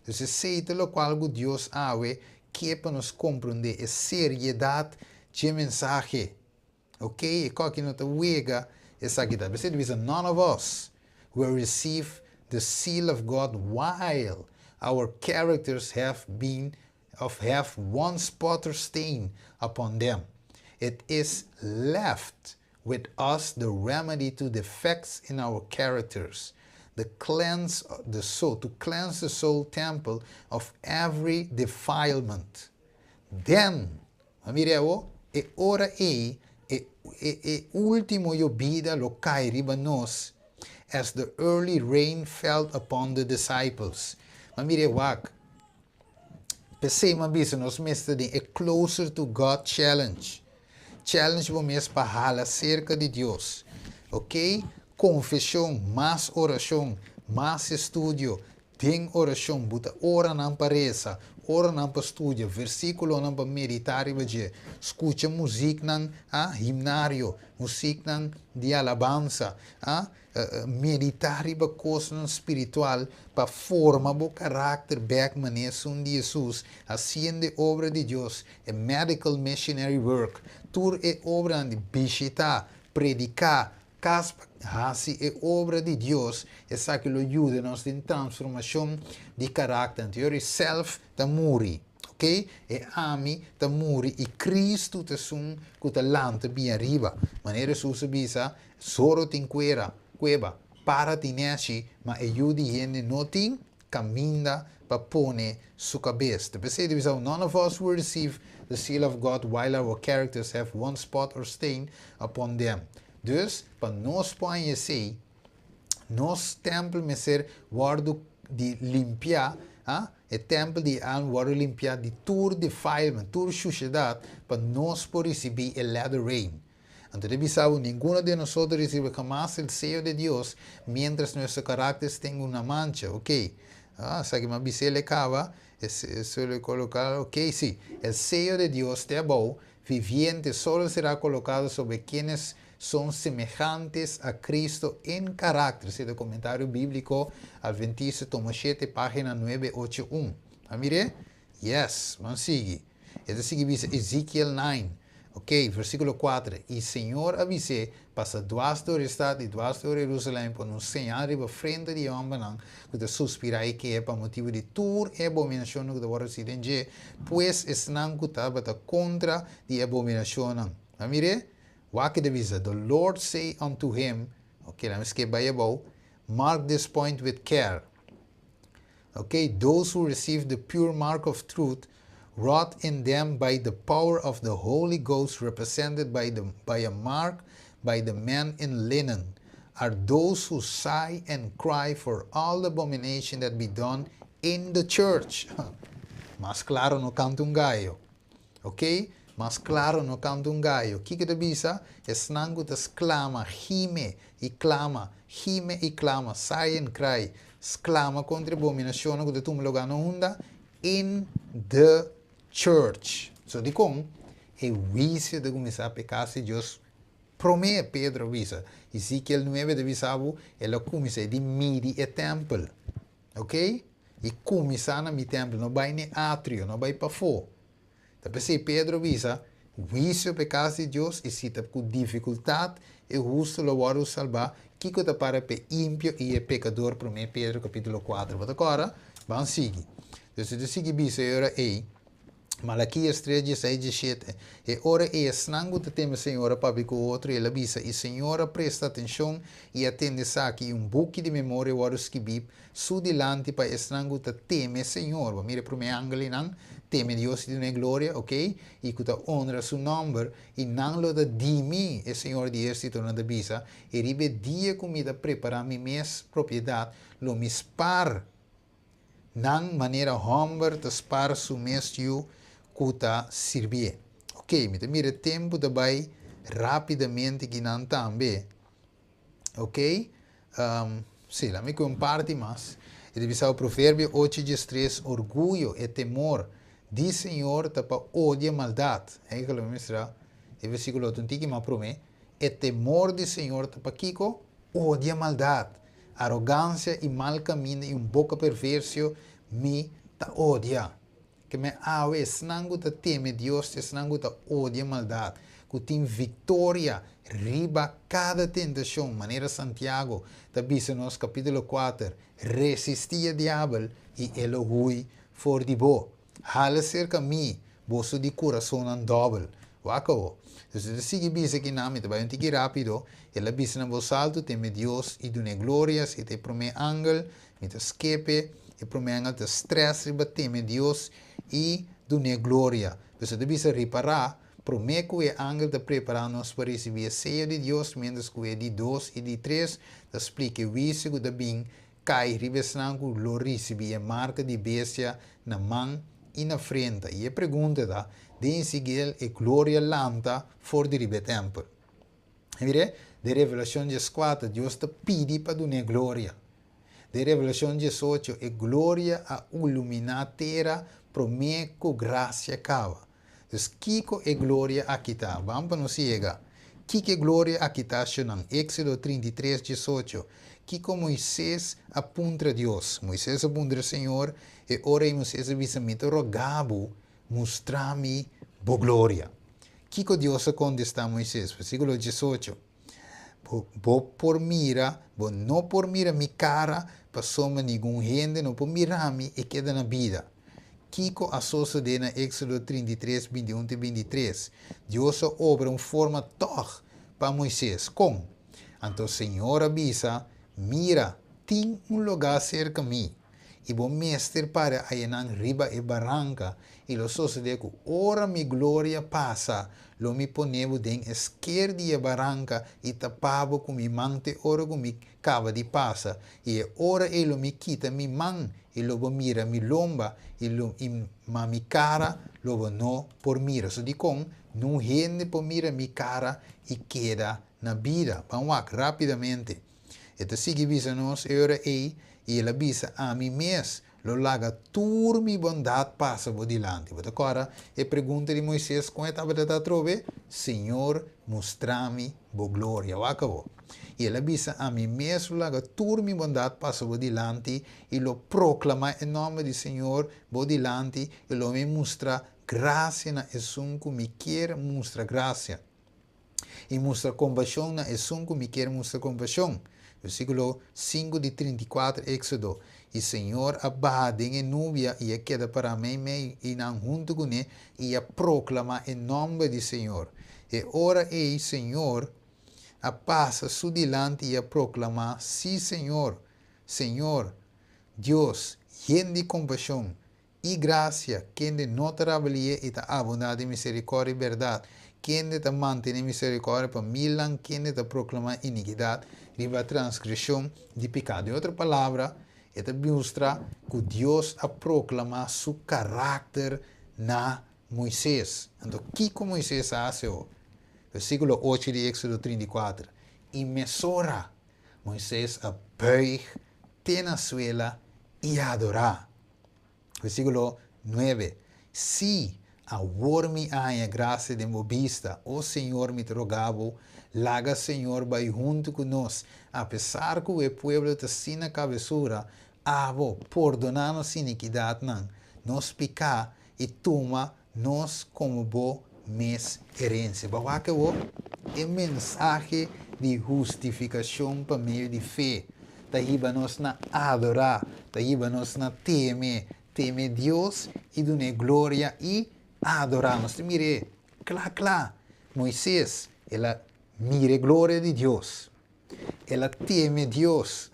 Anto, esei ta loke ku Dios awe ke pa nos komprondé e seriedat di mensahe. Ok? E kualke no ta wega esaki ta. Bo ta none of us will receive the seal of God while our characters have been of have one spot or stain upon them. It is left with us the remedy to defects in our characters, the cleanse the soul, to cleanse the soul temple of every defilement. Then, mira e ora ei, e último yobida lo kai riba nos, as the early rain fell upon the disciples. Ma mira wak, p'esei m'a bisa nos mester di e Closer to God Challenge. Challenge bo mes pa hala serka di Dios. Ok? Konfeshon, mas orashon, mas estudio, tin orashon, buta oranan pa resa, oranan pa studia, versíkulonan pa meditá riba dje, skucha musiknan, ah, himnario, musiknan di alabansa, ah, meditá riba kosnan spiritual pa forma bo karakter bèk manera esun di Hesus, hasiendo obra di Dios, e medical missionary work, tur e obra di bishitá, prediká, kas hasi e obra di Dios, esaki lo yuda nos den transformashon di karakter. Anto, self ta muri, ok? E ami ta muri i Kristu ta esun ku ta lanta bin ariba. Manera Hesus a bisa, zoro tin kueba, kueba, para tin nèshi, ma e Yu di Hende no tin kaminda pa pone su kabes. The bisa, none of us will receive the seal of God while our characters have one spot or stain upon them. Dus, pa nos por esei, nos tèmpel mester wòrdu di limpia, ah? E tèmpel di alma wòrdu limpiá di tur defilement, tur sushedat, pa nos por risibí e latter rain. Anto, bisa, ninguno de nosotros recibe jamás el sello de Dios mientras nuestro carácter tenga una mancha. Ok. Ah, sabe que ma kaba, eso le colocar, ok, sí. El sello de Dios de abou, viviente, solo será colocado sobre quienes son semejantes a Cristo en carácter. Esei ta Komentario Bíbliko Adventista, tomo 7, página 981. Ah, mir'é? Yes, ban sigui. E sigui bisa Ezekiel 9. Ok, versíkulo 4. I Señor a bis'é, pasa dwars dor e stat i dwars dor Jerusalèm, pone un señal riba frenta di hòmbernan, ku ta suspirá i keha pa motibu di tur e abominashon ku ta wòrdu hasí den dje, pues esnan ku tabata kontra di abominashonnan. Ah, mir'é? Wak e bisa, the Lord say unto him, ok, let me skip bai abou, mark this point with care. Okay, those who receive the pure mark of truth, wrought in them by the power of the Holy Ghost, represented by a mark by the man in linen, are those who sigh and cry for all the abomination that be done in the church. Mas klaro no kanta un gayo. Ok? Mas klaro no kanta un gayo. Kiko e ta bisa? Esnan ku ta sklama, gime i klama, gime i klama, sigh and cry, sklama kontra abominashon ku ta tuma lugá na unda? In the church. So dikon e huisio ta kuminsá pa kas di Dios promé, Pedro a bisa. Ezekiel 9 ta bisa bo, el a kuminsá di midi e tèmpel. Ok? I kuminsá na midi tèmpel, no bai na atrio, no bai pafó. Ta p'esei Pedro a bisa, huisio pa kas di Dios i si ta ku difikultat e hustu lo wòrdu salbá, kiko ta para pa impio i e pekadó, 1 Pedro kapítulo 4. Bo ta Ban sigui. Anto, si sigui bisa ora ei, Malakias 3, 16, 17. E ora ei esnan ku ta teme Señor a papia ku otro, el a bisa, i Señor a presta atenshon i a tende esaki, un buki di memoria wòrdu skibí su dilanti pa esnan ku ta teme Señor. Mira promé angelnan, teme Dios i dun'é gloria, ok? I ku ta honra su nòmber, i nan lo ta di mi, e Señor di ehérsitonan ta bisa, i riba e dia ku mi ta prepará mi mes propiedat, lo mi spar nan manera hòmber ta spar su mes yu ku ta sirbié. Ok, mi ta mira tempu ta bai rápidamente akinan tambe. Ok? Sí, laga mi kompartí mas. E ta bisa Proverbio 8:13, orguyo i temor di Señor ta pa odia maldat. Eigenlijk mi mustra e versíkulo un tiki mas promé. E temor di Señor ta pa kiko? Odia maldat. Arogansia i mal kaminda i un boka perverso mi ta odia. Ke men awe esnan ku ta teme Dios, esnan ku ta odia maldat, ku tin viktoria riba kada tentashon, manera Santiago ta bisa nos kapítulo 4, resistí e diabel i e lo hui for di bo. Hala serka mi, boso di kurason dòbel. Wak awor. Anto, sigui bisa akinan, mi ta bai un tiki rápido, el a bisa na bos altu, teme Dios i dun'é gloria, esei ta e promé angel, mi ta skip e, e promé angel ta stress riba teme Dios i dun'é gloria. Anto, ta bisa ripará, promé ku e angel ta prepará nos pa risibí e seyo di Dios, mientras ku e di 2 i di 3 ta splika huisio ku ta bin kai riba esnan ku lo risibí e marka di bestia na man i na frenta. I e pregunta ta, den Ezekiel e gloria lanta for di riba e tèmpel. Mira, den Revelashon 4, Dios ta pidi pa dun'é gloria. Den Revelashon 18, e gloria a iluminá tera promé ku grasia kaba. Dus kiko e gloria aki ta? Ban pa nos yega. Kiko e gloria aki ta, nan? Éksodo 33, 18. Kiko Moises a puntra Dios? Moises a puntra Señor, e ora Moises a bisa, mi ta roga bo, mustra mi bo gloria. Kiko Dios a kontestá Moises? Versíkulo 18. Bo, bo por mira, bo no por mira mi kara, pasobra ningun hende no por mira mi i keda na bida. Kiko a sosodé na Éksodo 33, 21 i 23. Dios a obra un forma tòg pa Moises. Kon? Anto Señor a bisa, mira, tin un lugá serka mi. I bo mester para einan riba e baranka, i lo sosodé ku ora mi gloria pasa, lo mi pone bo den e sker di e baranka i tapa bo ku mi man te ora ku mi kaba di pasa. I e ora ei lo mi kita mi man, i lo bo mira mi lomba, i, lo, i ma mi kara lo bo no por mira. So dikon, ningun hende por mira mi kara i keda na bida. Ban wak rápidamente. E ta sigui bisa nos e ora ei, i el a bisa ami mes, lo laga tur mi bondat pasa bo dilanti. Bo ta kòrda e pregunta di Moises kon e tabata atrobe? Señor, mustra mi bo gloria. Wak awor. I el a bisa ami mes lo laga tur mi bondat pasa bo dilanti i lo proklamá e nòmber di Señor bo dilanti i lo mi mustra grasia na esun ku mi ke mustra grasia. I mustra kompashon na esun ku mi ke mustra kompashon. Versíkulo 5 di 34, Éksodo. I Señor a baha den e nubia i a keda para meimei di nan huntu kuné i a proklamá e nòmber di Señor. E ora ei Señor a pasa su dilanti i a proklamá, sí Señor, Señor, Dios, yen di kompashon i grasia, kende no ta rabia lihé i ta abundá den miserikòrdia i bèrdat, kende ta mantené miserikòrdia pa milnan, kende ta proklamá inikidat riba transgreshon di piká. Den otro palabra, e ta mustra ku Dios a proklamá su karakter na Moises. Anto, kiko Moises a hasi? Versíkulo 8 di Éksodo 34. I mesora Moises a buig te na suela i adorá. Versíkulo 9. Si awor mi haña grasia den bo bista, o Señor, mi ta roga bo, laga Señor bai huntu ku nos, apesar ku e pueblo ta asina kabesura, abo pordoná nos inikidatnan, nos piká i tuma nos komo bo mes herensia. Bo a wak awor e mensahe di hustifikashon pa medio di fe. Ta hiba nos na adorá, ta hiba nos na teme, teme Dios i dun'é gloria i adorá. Nos mira, kla kla, Moises, el a mira gloria di Dios. El a teme Dios.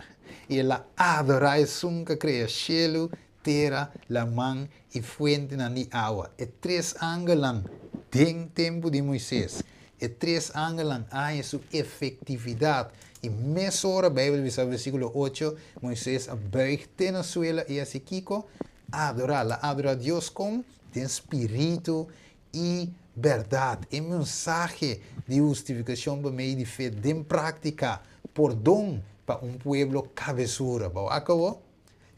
I el a adorá esun ku a krea shelu, tera, laman i fuentenan di awa. E tres angelnan den tempu di Moises. E tres angelnan a haña su efektividat. I mesora, Beibel ta bisa, versíkulo 8, Moises a buig te na suela i hasi kiko, adorá. El a adorá Dios ku spiritu i bèrdat. E mensahe di hustifikashon pa medio di fe den práktika, pordon pa un pueblo kabesura. Bo a wak awor?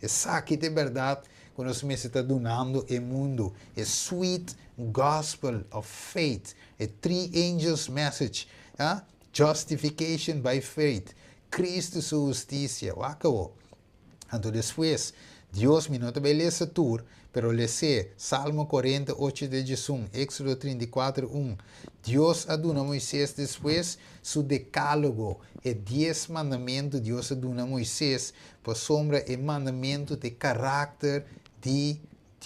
Esaki ta e bèrdat ku nos mester ta dunando e mundu, e sweet gospel of faith, e three angels message, ah, justification by faith, Kristu su hustisia. Wak awo. Anto despues, Dios, mi no ta bai lesa tur, pero les'é, Salmo 48 te 11, Éxodo 34, 1. Dios a duna Moisés despues su Dekálogo, e Dies Mandamentu Dios a duna Moisés, pasobra e mandamentu ta e karakter di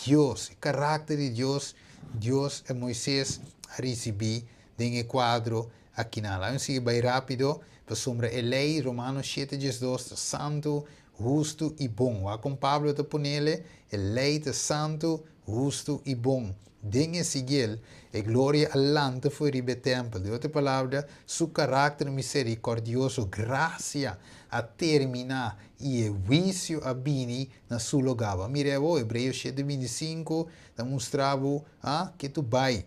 Dios. E karakter di Dios, Dios a Moisés a risibí den e kuadro akinan. Laga mi sigui bai rápido, pasobra e lei, Romanos 7, 12, ta santu, hustu i bon. Wak kon Pablo ta ponele, E lei ta santu, hustu i bon. Den e siguiel, e gloria a lanta fo'i riba e tèmpel. Den otro palabra, su karakter miserikòrdioso, grasia, a terminá i e huisio a bini na su lugá. Bo a mira awor, Hebreo 7, 25 ta mustra bo, ah, ke tu bai.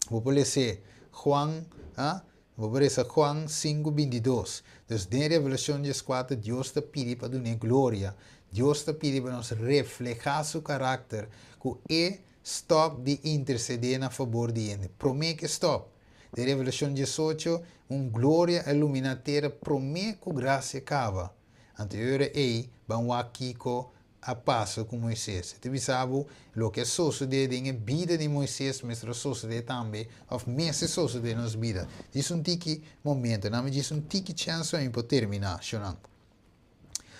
Bo por les'é Juan, ah, bo por lesa Juan 5, 22. Dus den Revelashon 14 Dios ta pidi pa dun'é gloria. Dios ta pidi pa nos reflehá su karakter ku e stòp di intersedé na fabor di hende. Promé ku e stòp. Den Revelashon 18 un gloria a luminá tera promé ku grasia kaba. Anto e ora ei ban wak kiko a pasa ku Moises. E ta bisa bo, loke a sosodé den e bida di Moises mester a sosodé tambe, òf mester sosodé den nos bida. Djis un tiki momento, nan mi djis un tiki chèns pa mi por terminá, shonnan.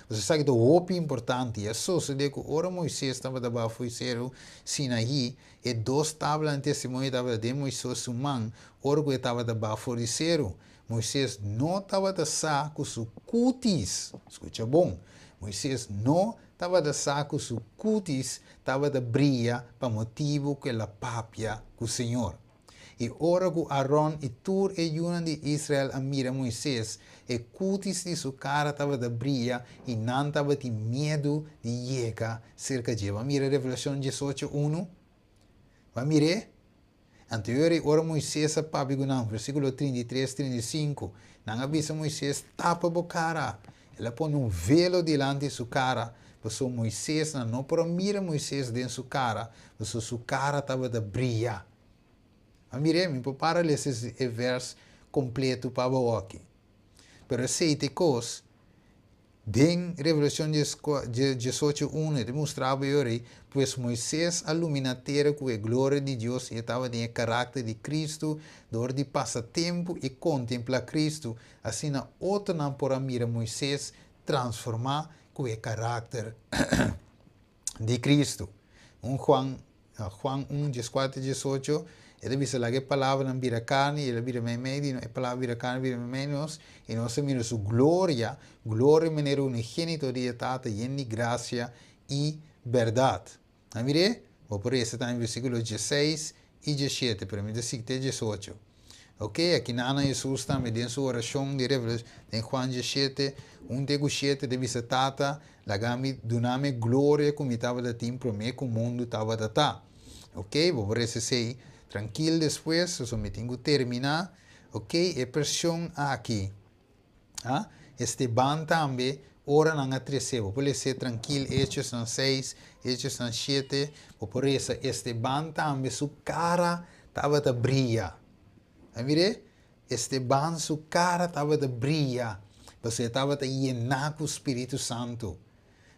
Pasobra esaki ta hopi importante. I a sosodé ku ora Moises tabata baha for di seru Sinaí, e dos tablanan di testimonio tabata den Moises su man ora ku e tabata baha for di seru. Moises no tabata sa ku su kutis, skucha bon, Moises no tabata sa ku su kutis tabata bria pa motibu ku el a papia ku señor. I ora ku Aron i tur e yunan di Israel a mira Moises, e kutis di su kara tabata bria i nan tabatin miedu di yega serka dje. Bo a mira Revelashon 18, 1? Bo a mir'é? Anterior i ora Moises a papia ku nan, versíkulo 33, 35, nan a bisa Moises, Tapa bo kara! El a pone un velo dilanti su kara, pasobra Moises, nan no por a mira Moises den su kara, pasobra su kara tabata bria. A mir'é, mi por para lesa e vèrs kompletu pa bo aki. Pero esei ta e kos. Den Revelashon 18, 1 e ta mustra bo e ora ei, Pues Moises a luminá tera ku e gloria di Dios i e tabatin e karakter di Kristu dor di pasa tempu i kontemplá Kristu, asina otronan por a mira Moises transformá ku e karakter di Kristu. Un Juan Juan 1, 14, 18, e ta bisa, Laga e palabranan bira karni, i el a bira meimei di nos, e palabra bira karni, bira meimei di nos, i nos a mira su gloria, gloria manera unigénito di e Tata, yen di grasia i bèrdat. A mir'é? Bo por resa tambe versíkulo 16 i 17, pero mi ta sigui te 18. Ok, aki nan Hesus tambe den su orashon di revelashon den Juan 17, 1 te ku 7 ta bisa, Tata, laga mi duna mi e gloria ku mi tabata tin promé ku mundu tabata ta. Ok, bo por resa esei trankil despues, pasobra mi tin ku terminá. Ok, e preshon aki, ah, Esteban tambe ora nan a tres'é, bo por les'é trankil Hechosnan 6, Hechosnan 7, bo por resa Esteban tambe su kara tabata bria. A mir'é? Esteban su kara tabata bria, pasobra e tabata yená ku spiritu santu.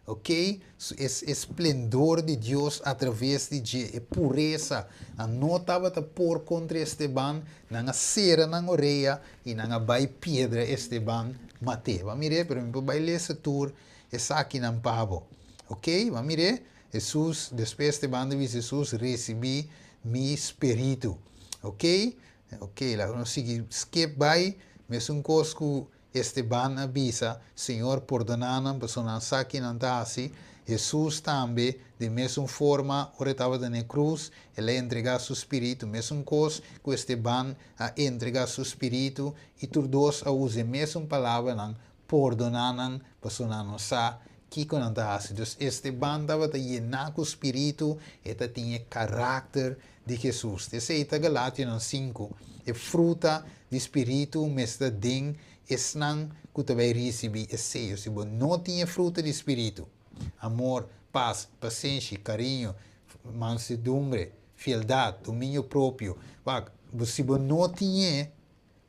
Ok? E splendor di Dios atraves di dje, e puresa, nan no tabata por kontra Esteban, nan a sera nan orea i nan a bai piedra Esteban mat'é. Bo a mir'é? Pero mi por bai lesa tur esakinan pa bo. Ok? Bo a mir'é? Hesus, despues Esteban ta bisa Hesus, Risibí mi spiritu. Ok? Ok, laga nos sigui skip bai, mesun kos ku Esteban a bisa, Señor, pordoná nan, pasobra nan sa ki nan ta hasi. Hesus tambe, den mesun forma, ora e tabata na e krus, el a entregá su spiritu, mesun kos ku Esteban a entregá su spiritu, i tur dos a usa e mesun palabranan, Pordoná nan, pasobra nan no sa kiko nan ta hasi. Dus Esteban tabata yená ku spiritu, e ta tin e karakter di Hesus. Esei ta Galationan 5. E fruta di spiritu mester ta den esnan ku ta bai risibí e seyo. Si bo no tin e fruta di spiritu. Amor, pas, pasenshi, kariño, mansedumbre, fieldat, dominio propio. Wak, si bo no tin,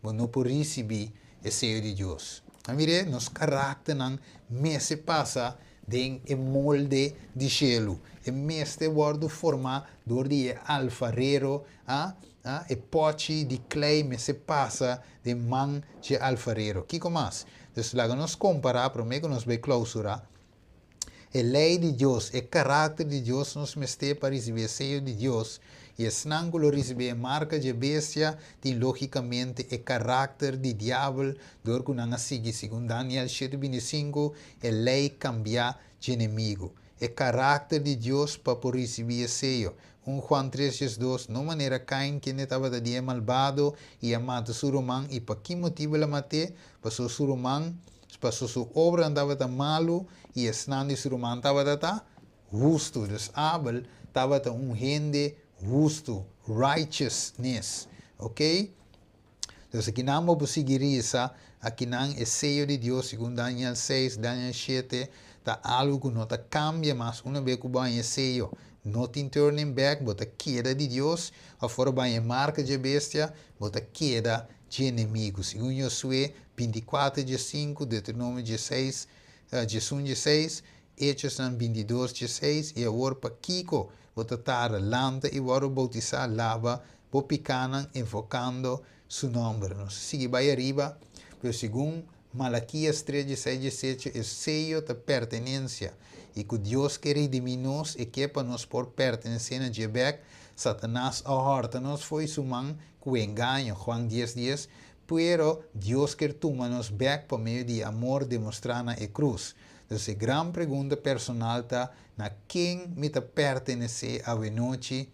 bo no por risibí e seyo di Dios. Mira, nos karakternan mester pasa den e molde di shelu. E mester wòrdu formá dor di alfarero, ah, ah, e pòchi di klei mester pasa den man di alfarero. Kiko mas? Anto, laga nos kompará, promé ku nos bai klousurá. E lei di Dios, e karakter di Dios nos mester pa risibí e seyo di Dios. I esnan ku risibí marka di bestia, tin lógikamente e karakter di diabel, dor ku nan a sigui, segun Daniel 7:25, e lei kambiá di enemigu. E karakter di Dios pa por risibí e seyo. 1 Juan 3, 2, no manera Cain, ku tabata di malbado i a mata su ruman, i pa ki motibu el a mat'é? Pasobra su ruman, pasobra su obra tabata malu i esnan di su ruman tabata hustu. Dus Abel tabata un hende hustu, righteousness, ok? Anto, akinan bo sigui akinan e seyo di Dios, segun Daniel 6, Daniel 7, ta algu ku no ta kambia mas, unabes ku bo haña e seyo, no tin turning back, bo ta keda di Dios, òf bo haña marka di bestia, bo ta keda di enemigu. Segun Josué 24, 5, Deuteronomio 16, 11, 6, Hechos 22, 16, i awor pakiko, bo ta tarda, lanta i wòrdu boutisá, laba, bo pikánan, invokando su nòmber. Nos sigui bai ariba, pero segun Malakias 3, 6, 7, e seyo ta pertenensia. I ku Dios ke redimí nos i ke pa nos por pertenesé na dje bèk, Satanas a hòrta nos fo'i su man ku engaño, Juan 10, 10, pero Dios ke tuma nos bèk pa medio di amor demostrá na e krus. Anto, e gran pregunta personal ta na ken mi ta pertenesé anochi,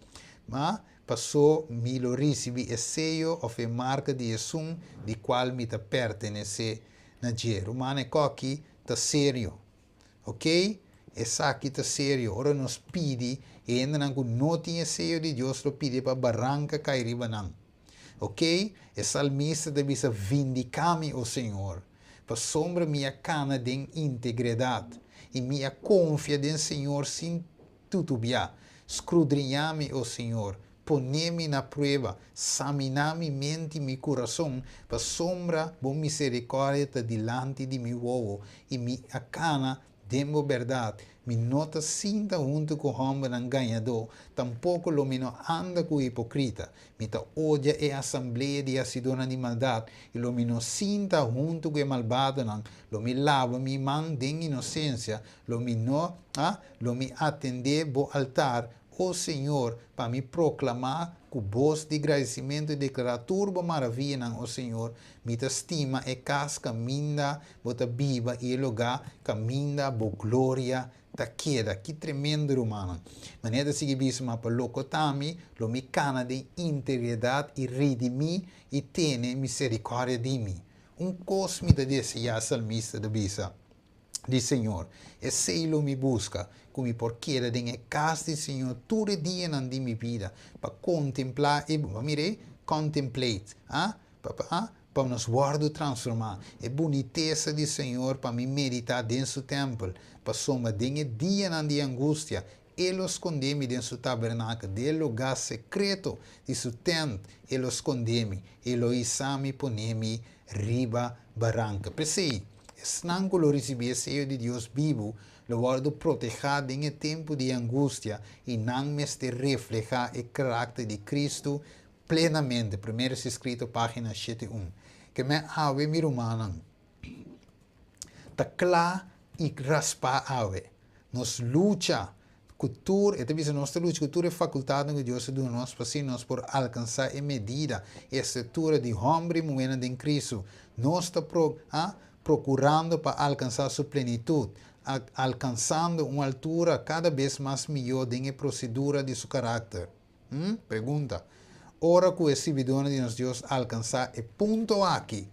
ma pasobra mi lo risibí e seyo òf e marka di esun di kual mi ta pertenesé na dje. Ruman, e kos aki ta serio. Ok? Esaki ta serio. Ora nos pidi, i ainda no tin seyo di Dios, lo pidi pa baranka kai riba nan. Ok? E salmista ta bisa vindiká mi, o Señor. Pasobra mi a kana den integridat i mi a konfia den Señor sin titubeá. Skudriñá mi, o Señor. Pone mi na prueba, saminá mi mente i mi kurason, pasobra bo miserikòrdia ta dilanti di mi wowo, i mi a kana den bo bèrdat. Mi no ta sinta huntu ku hòmbernan gañadó, tampoko lo mi no anda ku hipókrita. Mi ta odia e asamblea di hasidónan di maldat, i lo mi no sinta huntu ku e malbadonan. Lo mi laba mi man den inosensia, lo mi no, ah, lo mi atendé bo altar, o Señor, pa mi proklamá ku bos di gradisimentu i deklará tur bo maravianan, o Señor, mi ta stima e kas kaminda bo ta biba i e lugá kaminda bo gloria ta keda. Ki tremendo, ruman. Manera sigui bisa, ma pa loke ta mi, lo mi kana den integridat i redimí i tene miserikòrdia di mi. Un kos mi ta deseá, salmista ta bisa di Señor. Esei lo mi buska, ku mi por keda den e kas di Señor tur dia di mi bida, pa kontemplá i, mira, contemplate, ah? Pa, ah? Pa nos wòrdu transformá. E bunitesa di Señor pa mi meditá den su tèmpel, pasobra den e dianan di angustia, E lo skonde mi den su tabernakel, den lugá sekreto di su tènt, E lo skonde mi, E lo hisa mi pone mi riba baranka. P'esei, esnan ku lo risibí e seyo di Dios bibu, lo wòrdu protehá den e tempu di angustia i nan mester reflehá e karakter di Kristu plenamente. Primero eskrito, página 71. Ke men awe, mi rumannan, ta kla i raspá awe. Nos lucha ku tur, e ta nos lucha ku tur e fakultat ku Dios a duna nos, pa nos por alkansá e medida, e estatura di hòmber i muhé den Kristu. Nos ta ah, prokurando pa alkansá su plenitut, alkansando un altura kada bes mas mihó den prosedura di su karakter. Pregunta. Ora ku e sirbidónan di nos Dios alkansá e punto aki,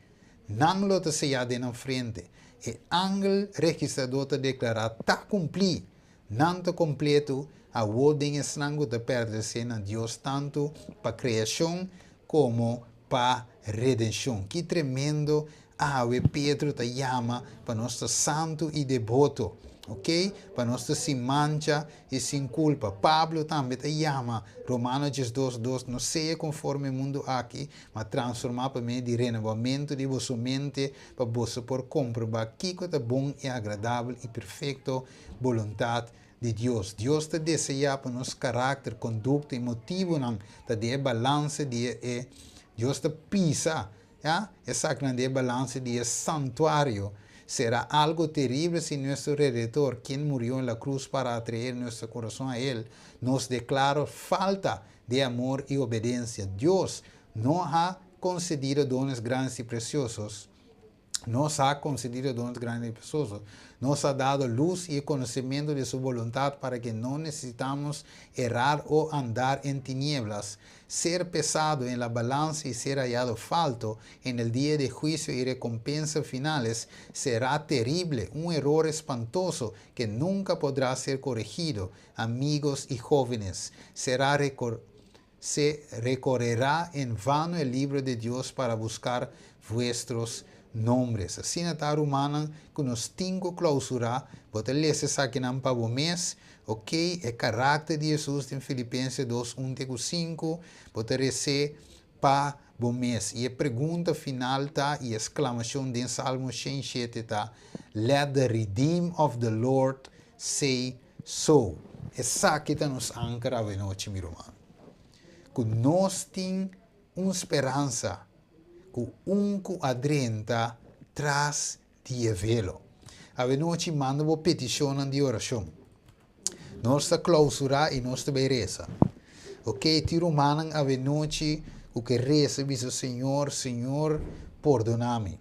nan lo ta seyá den frente. E angel registradó ta deklará, ta kumplí. Nan ta kompleto, awor den esnan ku ta pertenesé na Dios tantu pa kreashon komo pa redenshon. Ki tremendo awe Pedro ta yama pa nos ta santu i deboto. Ok? Pa nos ta sin mancha i sin kulpa. Pablo tambe ta yama Romano 12:2, no sea konforme mundu aki, ma transformá pa medio di renobamentu di boso mente, pa boso por komprobá kiko ta bon i agradabel i perfekto boluntat di Dios. Dios ta deseá pa nos karakter, kondukta i motibunan ta den e balanse di e Dios ta pisa, ya, esakinan den e balanse di e santuario. Será algo terrible si nuestro Redentor, quien murió en la cruz para atraer nuestro corazón a Él, nos declara falta de amor y obediencia. Dios no ha concedido dones grandes y preciosos, nos ha concedido dones grandes y preciosos. Nos ha dado luz y conocimiento de su voluntad para que no necesitamos errar o andar en tinieblas, ser pesado en la balanza y ser hallado falto en el día de juicio y recompensa finales. Será terrible, un error espantoso que nunca podrá ser corregido. Amigos y jóvenes, será recor se recorrerá en vano el libro de Dios para buscar vuestros nombres. Asina ta, rumannan, ku nos tin ku klousurá, bo ta lesa esakinan pa bo mes, ok, e karakter di Hesus den Filipenses 2, 1 te 5, bo ta resa pa bo mes. I e pregunta final ta, i eksklamashon den Salmo 107 ta: "Let the redeemed of the Lord say so." Esaki ta nos anker anochi, mi ruman. Ku nos tin un speransa, ku un ku a drenta tras di e velo. Anochi manda un petishon di orashon. Nos ta klousurá i nos ta bai resa. Ok, tin rumannan anochi ku ke resa, bisa: "Señor, Señor, pordoná mi.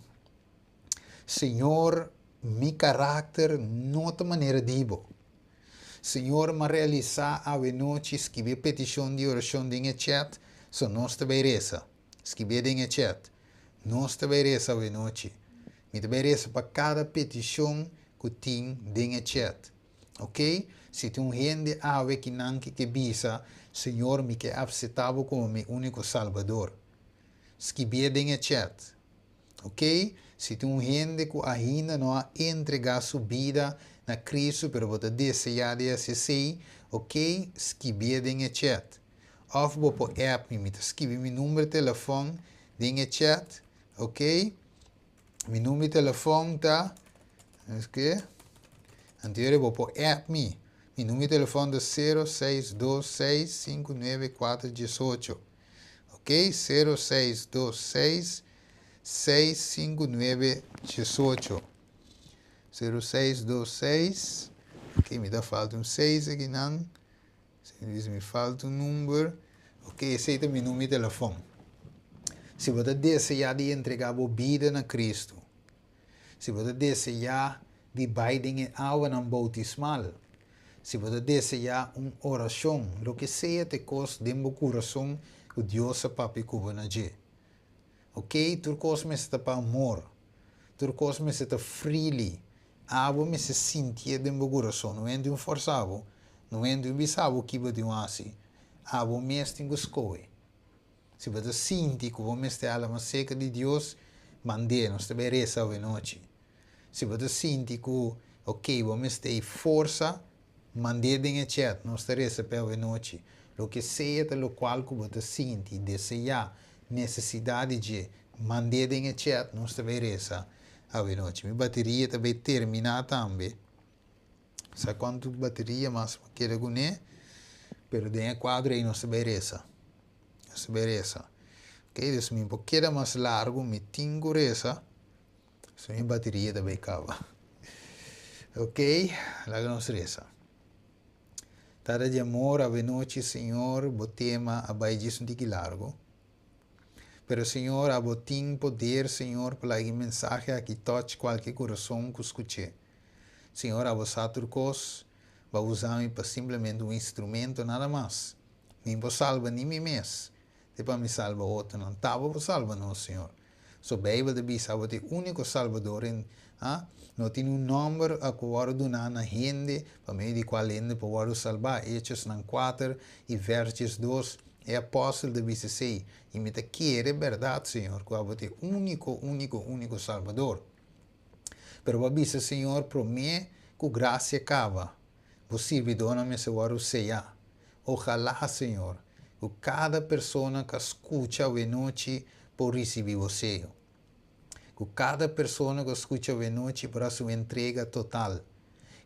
Señor, mi karakter no ta manera di bo. Señor, m'a realisá anochi." Skirbi petishon di orashon den chat, so nos ta bai resa. Skirbi den chat. Nos ta bai resa anochi. Mi ta bai resa pa kada petishon ku tin den chat. Ok? Si tin un hende awe ku ke bisa: "Señor, mi ke aseptá bo komo mi úniko Salbador." Skirbi den chat. Ok? Si tin un hende ku ainda no a entregá su bida na Kristu, pero bo ta deseá di hasi, ok? Skirbi den chat. Òf bo por app mi, skirbi mi number di telefòn den chat, ok? Mi number di telefòn ta, ok? Anto, bo por app mi. Mi number di telefòn ta 0626 59418. Ok? 0626 659 18. 0626. Ok, mi ta falta un 6 aki, no? Mi falta un number. Ok, esei ta mi number di telefòn. Si bo ta deseá di entregá bo bida na Kristu, si bo ta deseá di bai den awa boutismal, si bo ta deseá un orashon, loke sea te kos den bo kurason ku Dios a papia ku bo na dje. Ok, tur kos mester ta pa amor. Tur kos mester ta freely. Abo mester sinti den bo kurason, no ta un forsa bo, no ta un bisa bo ku bo tin hasi. Abo mes tin ku skohe. Si bo sinti ku bo mester hala mas serka di Dios, mand'é, nos ta bai resa anochi. Si bo sinti ku, ok, bo mester forsa, mand'é den chat, nos ta resa pa anochi. Loke sea ta lokual ku bo sinti, deseá, nesesidat di, mand'é den chat, nos ta bai resa anochi. Mi bateria tambe a terminá tambe. Sabe kuantu bateria mas keda kuné? Pero den kuadro ei nos ta bai resa. Nos ta bai resa. Ok, dus mi por keda mas largu, mi tin ku resa, so mi bateria tambe a kaba. Ok, laga nos resa. Tata di amor, anochi, Señor, bo tema a bai un tiki largu. Pero, Señor, abo tin poder, Señor, pa e mensahe aki touch kualke kurason ku skucha. Señor, abo sa tur kos, bai usa mi pa simplemente un instrumento, nada mas. Ni pa salba ni mi mes. Te pa mi salba otro, no ta abo pa salba nos, Señor. So Beibel ta bisa, abo ta e úniko Salbador en, ah? No tin un nòmber ku a wòrdu duná na hende, pa medio di kual hende por salba. Echonan 4 i verso 2, e apòstel ta bisa esei. I mi ta kere berdat, Señor, ku abo ta e úniko, úniko, úniko Salbador. Pero bo a bisa, Señor, promé Ku grasia kaba, bo sirbidónan mester wòrdu seyá. Ohalá, Señor, ku kada persona ku a skucha awenochi por risibí bo seyo. Ku kada persona ku a skucha awenochi por hasi un entrega total.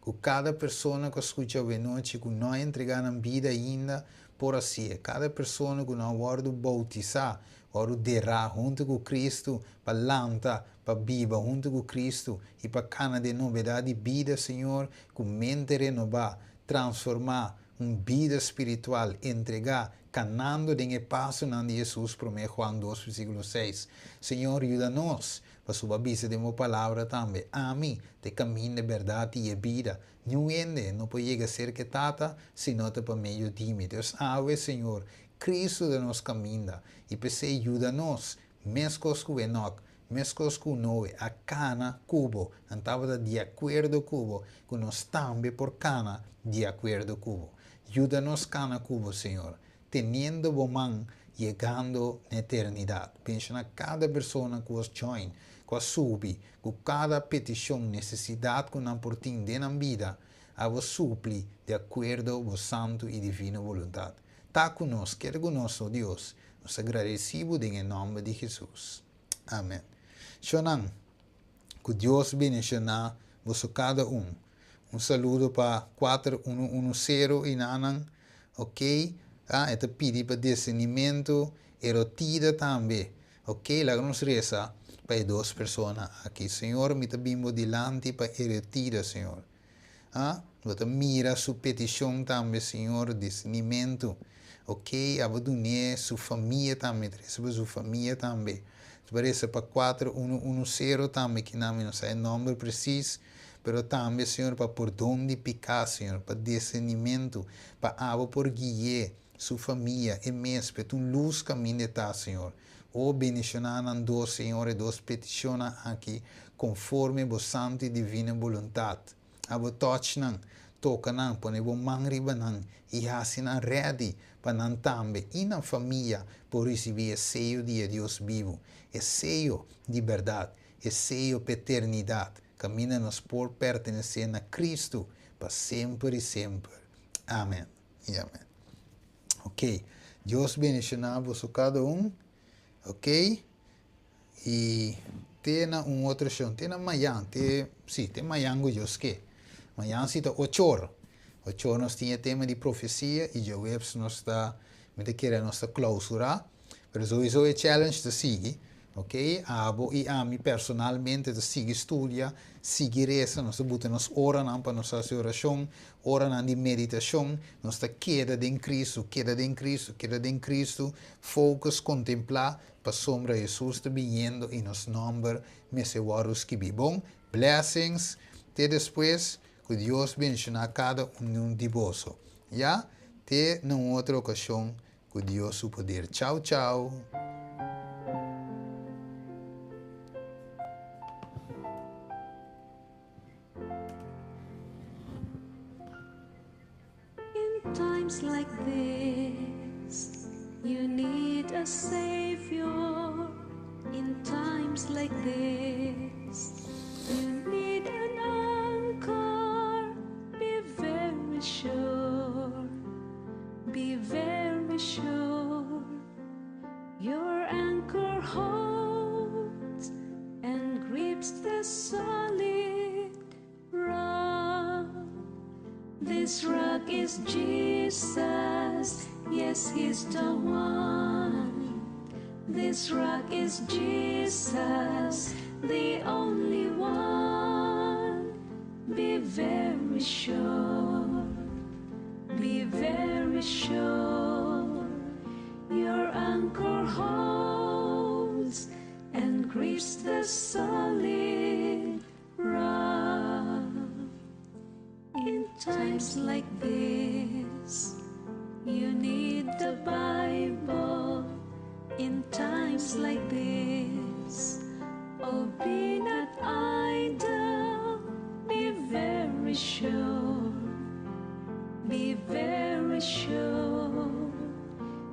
Ku kada persona ku a skucha awenochi ku no a entregá nan bida ainda por hasié. Kada persona ku no a wòrdu boutisá, wòrdu derá huntu ku Kristu pa lanta pa biba huntu ku Kristu i pa kana den nobedat di bida, Señor, ku mente renobá, transformá, un bida spiritual, entregá, kanando den e pasonan di Hesus, Promé Juan dos versíkulo seis. Señor, yuda nos, pasobra bo a bisa den bo Palabra tambe, Ami ta e kaminda, e bèrdat i e bida. Niun hende no por yega serka e Tata si no ta pa medio di mi. Dios, awe, Señor, Kristu ta nos kaminda, i p'esei yuda nos, Meskos ku Enok, meskos ku Noe a kana ku bo, nan tabata di akuerdo ku bo, ku nos tambe por kana di akuerdo ku bo. Yuda nos kana ku bo, Señor, teniendo bo man yegando na eternidat. Benshoná kada persona ku a join, ku a subi, ku kada petishon, nesesidat ku nan por tin den nan bida, abo supli di akuerdo bo santu i divino boluntat. Ta ku nos, keda ku nos, o Dios. Nos ta gradeci bo den e nomber di Jesus. Amen. Shonnan, cu Dios bendiciona boso cada un. Un saludo pa cuater uno uno cero y nanan, ok, ah, e ta pidi pa discernimento, erotida tambe, ok, laga nos reza pa e dos persona aki. Señor, mi ta bin bo dilanti pa erotida, Señor. Ah, bo ta mira su peticion tambe, Señor, discernimento. Ok, abo dun'é su famia tambe, trese pa su famia tambe. Ta parece pa cuatro uno uno cero tambe, kinan mi no sa e nomber precies, pero tambe, Señor, pa pordon di pica, Señor, pa discernimento, pa abo por gui'é, su famia, e mes, p'e ta un luz caminda e ta, Señor. O bendiciona nan dos, Señor, e dos peticionnan aki, conforme Bo santo y divino boluntad. Abo touch nan, toca nan, pone Bo man riba nan y haci nan ready pa nan tambe y nan famia por ricibi e seyo di e Dios bibo, e seyo di berdad, e seyo p'eternidad, caminda nos por pertenece na Cristo pa semper y semper. Amen y amen. Ok, Dios bendiciona boso cada un, ok, y te na un otro shon, te na mayan, te, si, te mayan cu Dios ke. Mayan si ta ocho or, ocho or nos tin e tema di profecia y djaweps nos ta, mi ta kere nos ta clausura, pero sowiso e challenge ta sigui. Ok, abo i ami personalmente ta sigui studia, sigui resa, nos ta buta nos oranan pa nos hasi orashon, oranan di meditashon, nos ta keda den Cristo, keda den Cristo, keda den Cristo, focus, kontemplá, pasobra Hesus ta biniendo i nos nòmber mester wòrdu skibí. Bon, blessings, te despues, ku Dios benshoná kada un di boso. Ya, te na un otro okashon. Ku Dios su poder. Chau chau. In times like this, you need a savior. In times like this, you need an anchor. Be very sure. Be very sure your anchor holds and grips the solid rock. This rock is Jesus, yes, He's the one. This rock is Jesus, the only one. Be very sure, be very sure your anchor holds and grips the solid rock. In times like this, you need the Bible. In times like this, oh, be not idle, be very sure, be very sure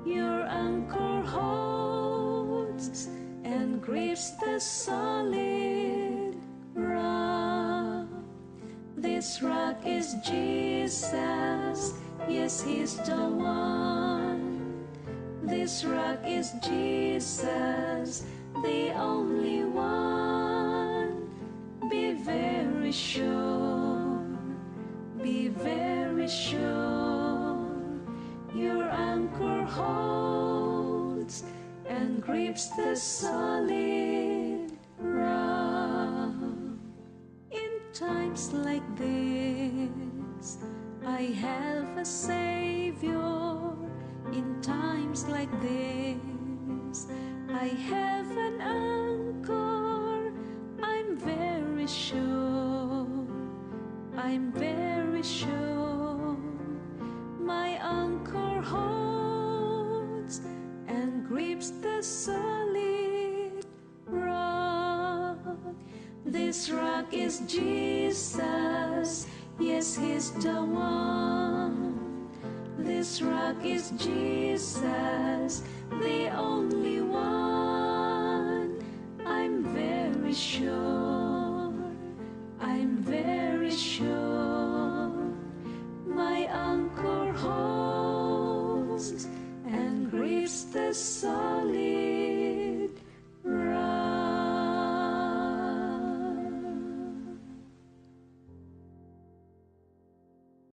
your anchor holds and grips the solid rock. This rock is Jesus, yes, He's the one. This rock is Jesus, the only one. Be very sure, be very sure. Your anchor holds and grips the solid rock. In times like this, I have a Savior. In times like this, I have an anchor. I'm very sure. I'm very sure. My anchor holds and grips the solid rock. This rock is Jesus, yes, He's the one. This rock is Jesus, the only one. I'm very sure, I'm very sure. My anchor holds and grips the solid